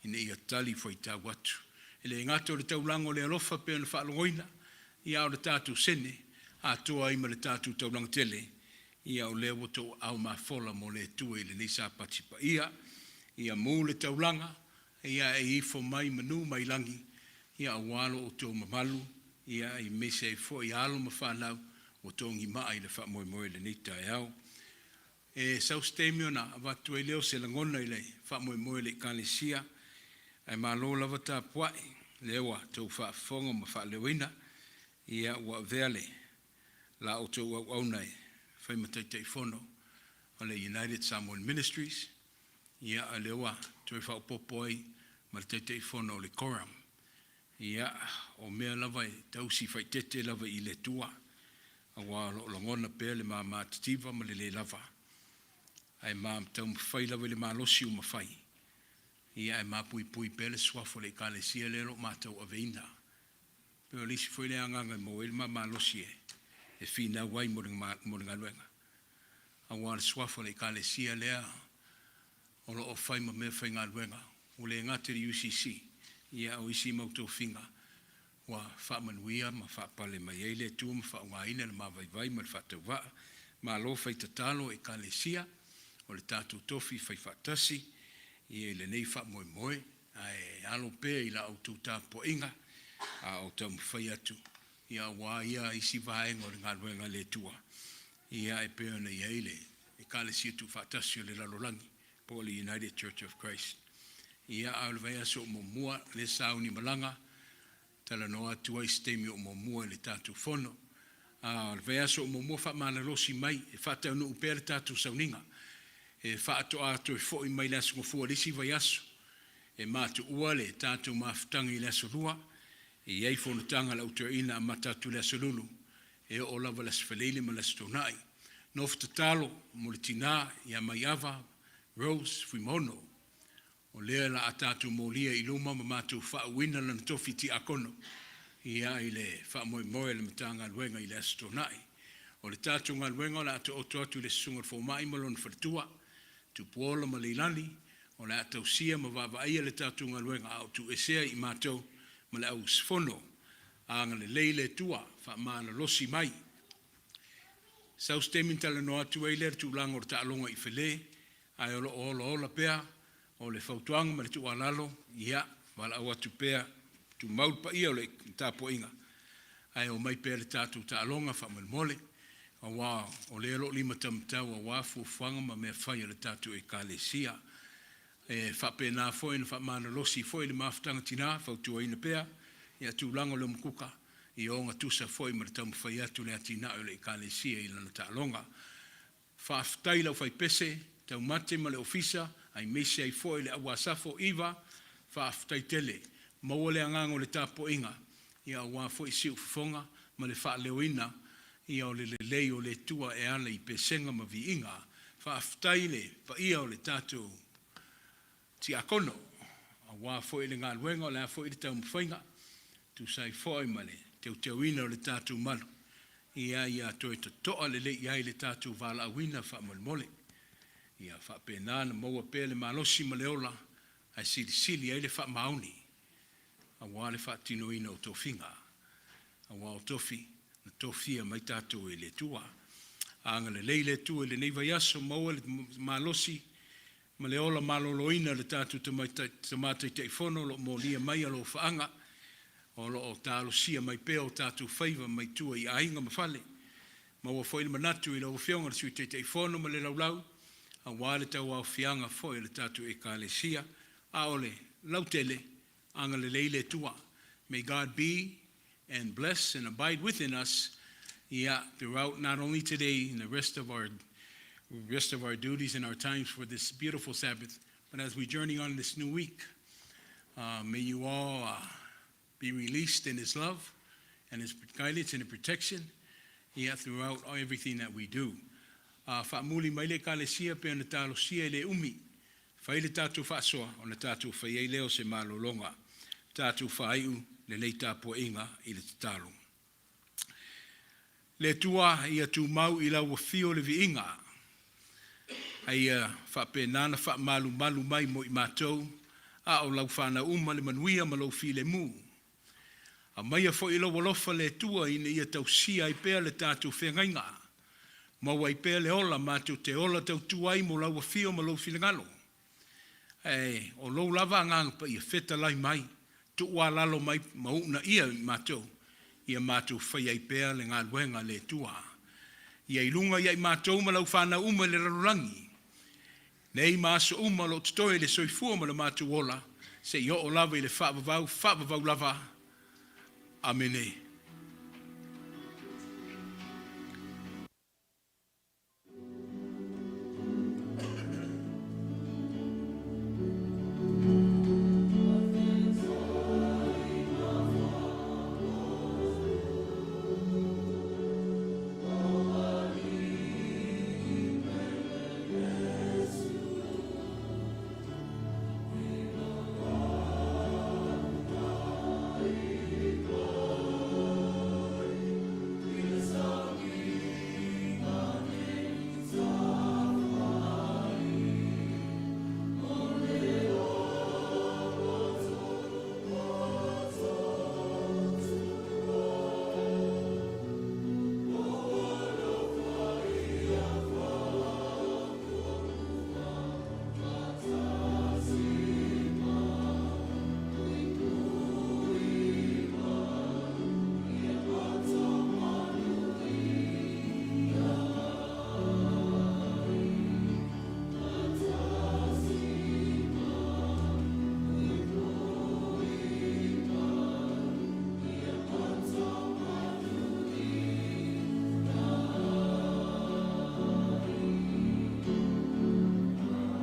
ina ia talifuaitau atu. E le gata o le taulaga o le alofa pei ona faalogoina, ia a o le tatou sene, atoa ai ma le tatou taulaga tele, ia o lea ua outou aao mafola mo le Atua i lenei Sapati paia. Ia mu le taulaga, ia e ifo mai manu mai lagi, ia aua lo outou mamalu, ia aemaise ai foi alo ma fanau ua togimaa i le faamoemoe i lenei taeao. E sau se taimi ona avatu ai lea o se lagona i le faamoemoe o le Ekalesia, ae malo lava tapuai, lea ua outou faafofoga ma faaleoina, ia ua avea le la outou auauna e fai ma Taitaifono o le United Samoan Ministries, ia a o lea ua toe faaopoopo ai ma le Taitaifono o le Quorum. Ia, o mea lava e tausi faaeteete lava i le Atua, aua o lo o lagona pea le mama titiva ma le le lava, ae ma taumafai lava i le malosi ua mafai, ia ae ma puipui pea le suafa o le Ekalesia lea o lo o matou aveina. Pei o le isi foi lea agaga e maua ai le ma malosi e finau ai mo le galuega, aua o le suafa o le Ekalesia lea o lo o fai ma mea faigaluega, ua le gata i le UCC, ia a o isi mau tofiga ua faamanuia ma faapale mai ai le Atua ma faaaogaina le ma vaivai ma le faatauvaa. Malo fai tatalo Ekalesia, o le tatou tofi fai faatasi ia i lenei faamoemoe, ae alo pea i la outou tapuaiga a o taumafai atu ia aua ia isi vaega o le galuega a le Atua, ia e pei ona i ai le Ekalesia Tuufaatasi o le Lalolagi po o le United Church of Christ. Ia, a o le vaiaso o muamua, lea sauni malaga, talanoa atu ai i se taimi o muamua i le tatou fono. A o le vaiaso o muamua faamalalosi mai e faataunuu pea le tatou sauniga. E faatoa toe foi mai le Aso Gafua i le isi vaiaso, e matuua le tatou mafutaga i le Aso Lua, e i ai fonotaga a le Au Toeaina amata atu i le Aso Lulu, e oo lava i le Aso Faraile ma le Aso Toonai. Nofo tatalo mo le tina ia Maiava Rose Fuimaono, o lea o le a tatou molia i luma ma matou faauuina lana tofi tiakono ia i le faamoemoe a le Matagaluega i le Aso Toonai. O le tatou galuega o le a taoto atu i le Susuga i le Fomai ma lona faletua, Tupuola ma Leilani, o le a tausia ma vaavaaia le tatou galuega a o tuuesea i matou ma le au usufono. Agalelei le Atua, faamalolosi mai. Sau se taimi ona talanoa atu ai lea i le tulaga o le taaloga i Fale, ae o lo o olaola pea o le fautuaga ma le tuualalo, ia, valaau atu pea, tumau le paia o le tapuaiga, ae omai pea i le tatou taaloga faamolemole, aua o lea o lo o limataumatau aua fuafuaga ma mea fai a le tatou Ekalesia. E faapena foi ona faamalolosi foi le mafutaga tina, fautuaina pea ia tulaga o le umukuka, ia ogatusa foi ma le taumafai atu o le atinae o le Ekalesia i lana taaloga. Faafetai i le aufaipese taumate ma le ofisa, aemaise ai foi le au asafo Iva, faafetai tele. Maua le agaga o le tapuaiga, ia aua foi siufofoga ma le faaleoina. Ia o le lelei o le Atua e ala i pesega ma viiga. Faafetai i le paia o le tatou tiakono, aua foi le galuega o le a foi le taumafaiga, tusa ai foi ma le teuteuina o le tatou malu, ia ia toe totoa lelei i ai le tatou valaauina faamolemole. Ia faapena na maua pea le malosi ma le ola, ae silisili ai le faamaoni, aua le faatinoina o tofiga. Aua o tofi, na tofia mai tatou e le Atua. Agalelei le Atua i lenei vaiaso, maua le malosi ma le ola maloloina le tatou tama Taitaifono o lo o molia mai alofaaga, o lo o talosia mai pea o tatou faiva mai tua i aiga ma fale. Maua foi le manatu i lau Afioga i le Sui Taitaifono ma le laulau, aua le tauaofiaga foi o le tatou Ekalesia, a o le lautele, agalelei le Atua. May God be and bless and abide within us, yeah, throughout not only today and the rest of our duties and our times for this beautiful Sabbath, but as we journey on this new week, may you all be released in His love and His guidance and His protection, yeah, throughout everything that we do. Faamuli mai le Ekalesia pe ona talosia e le umi. Fai le tatou faasoa, ona tatou fai ai lea o se malologa. Tatou faaiu lenei tapuaiga i le tatalo. Le Atua ia tumau i lau afio le viiga. A ia faapena na faamalumalu mai mo i matou, a o lau whanau uma le manuia ma lou filemu. Aumaia foi lou alofa le Atua ina ia tausia ai pea le tatou feagaiga. Maua ai pea le ola matou te ola tautua ai mo lau afio ma lou finagalo. Ae o lou lava agaga paia fetalai mai, tuualalo mai ma uunaia i matou, ia matou fai ai pea le galuega le Atua. Ia i luga ia i matou ma lau whanau uma i le lalolagi. Nei ma aso uma o lo o totoe le soifua ma le matou ola, seia oo lava i le faavavau, faavavau lava. Amene.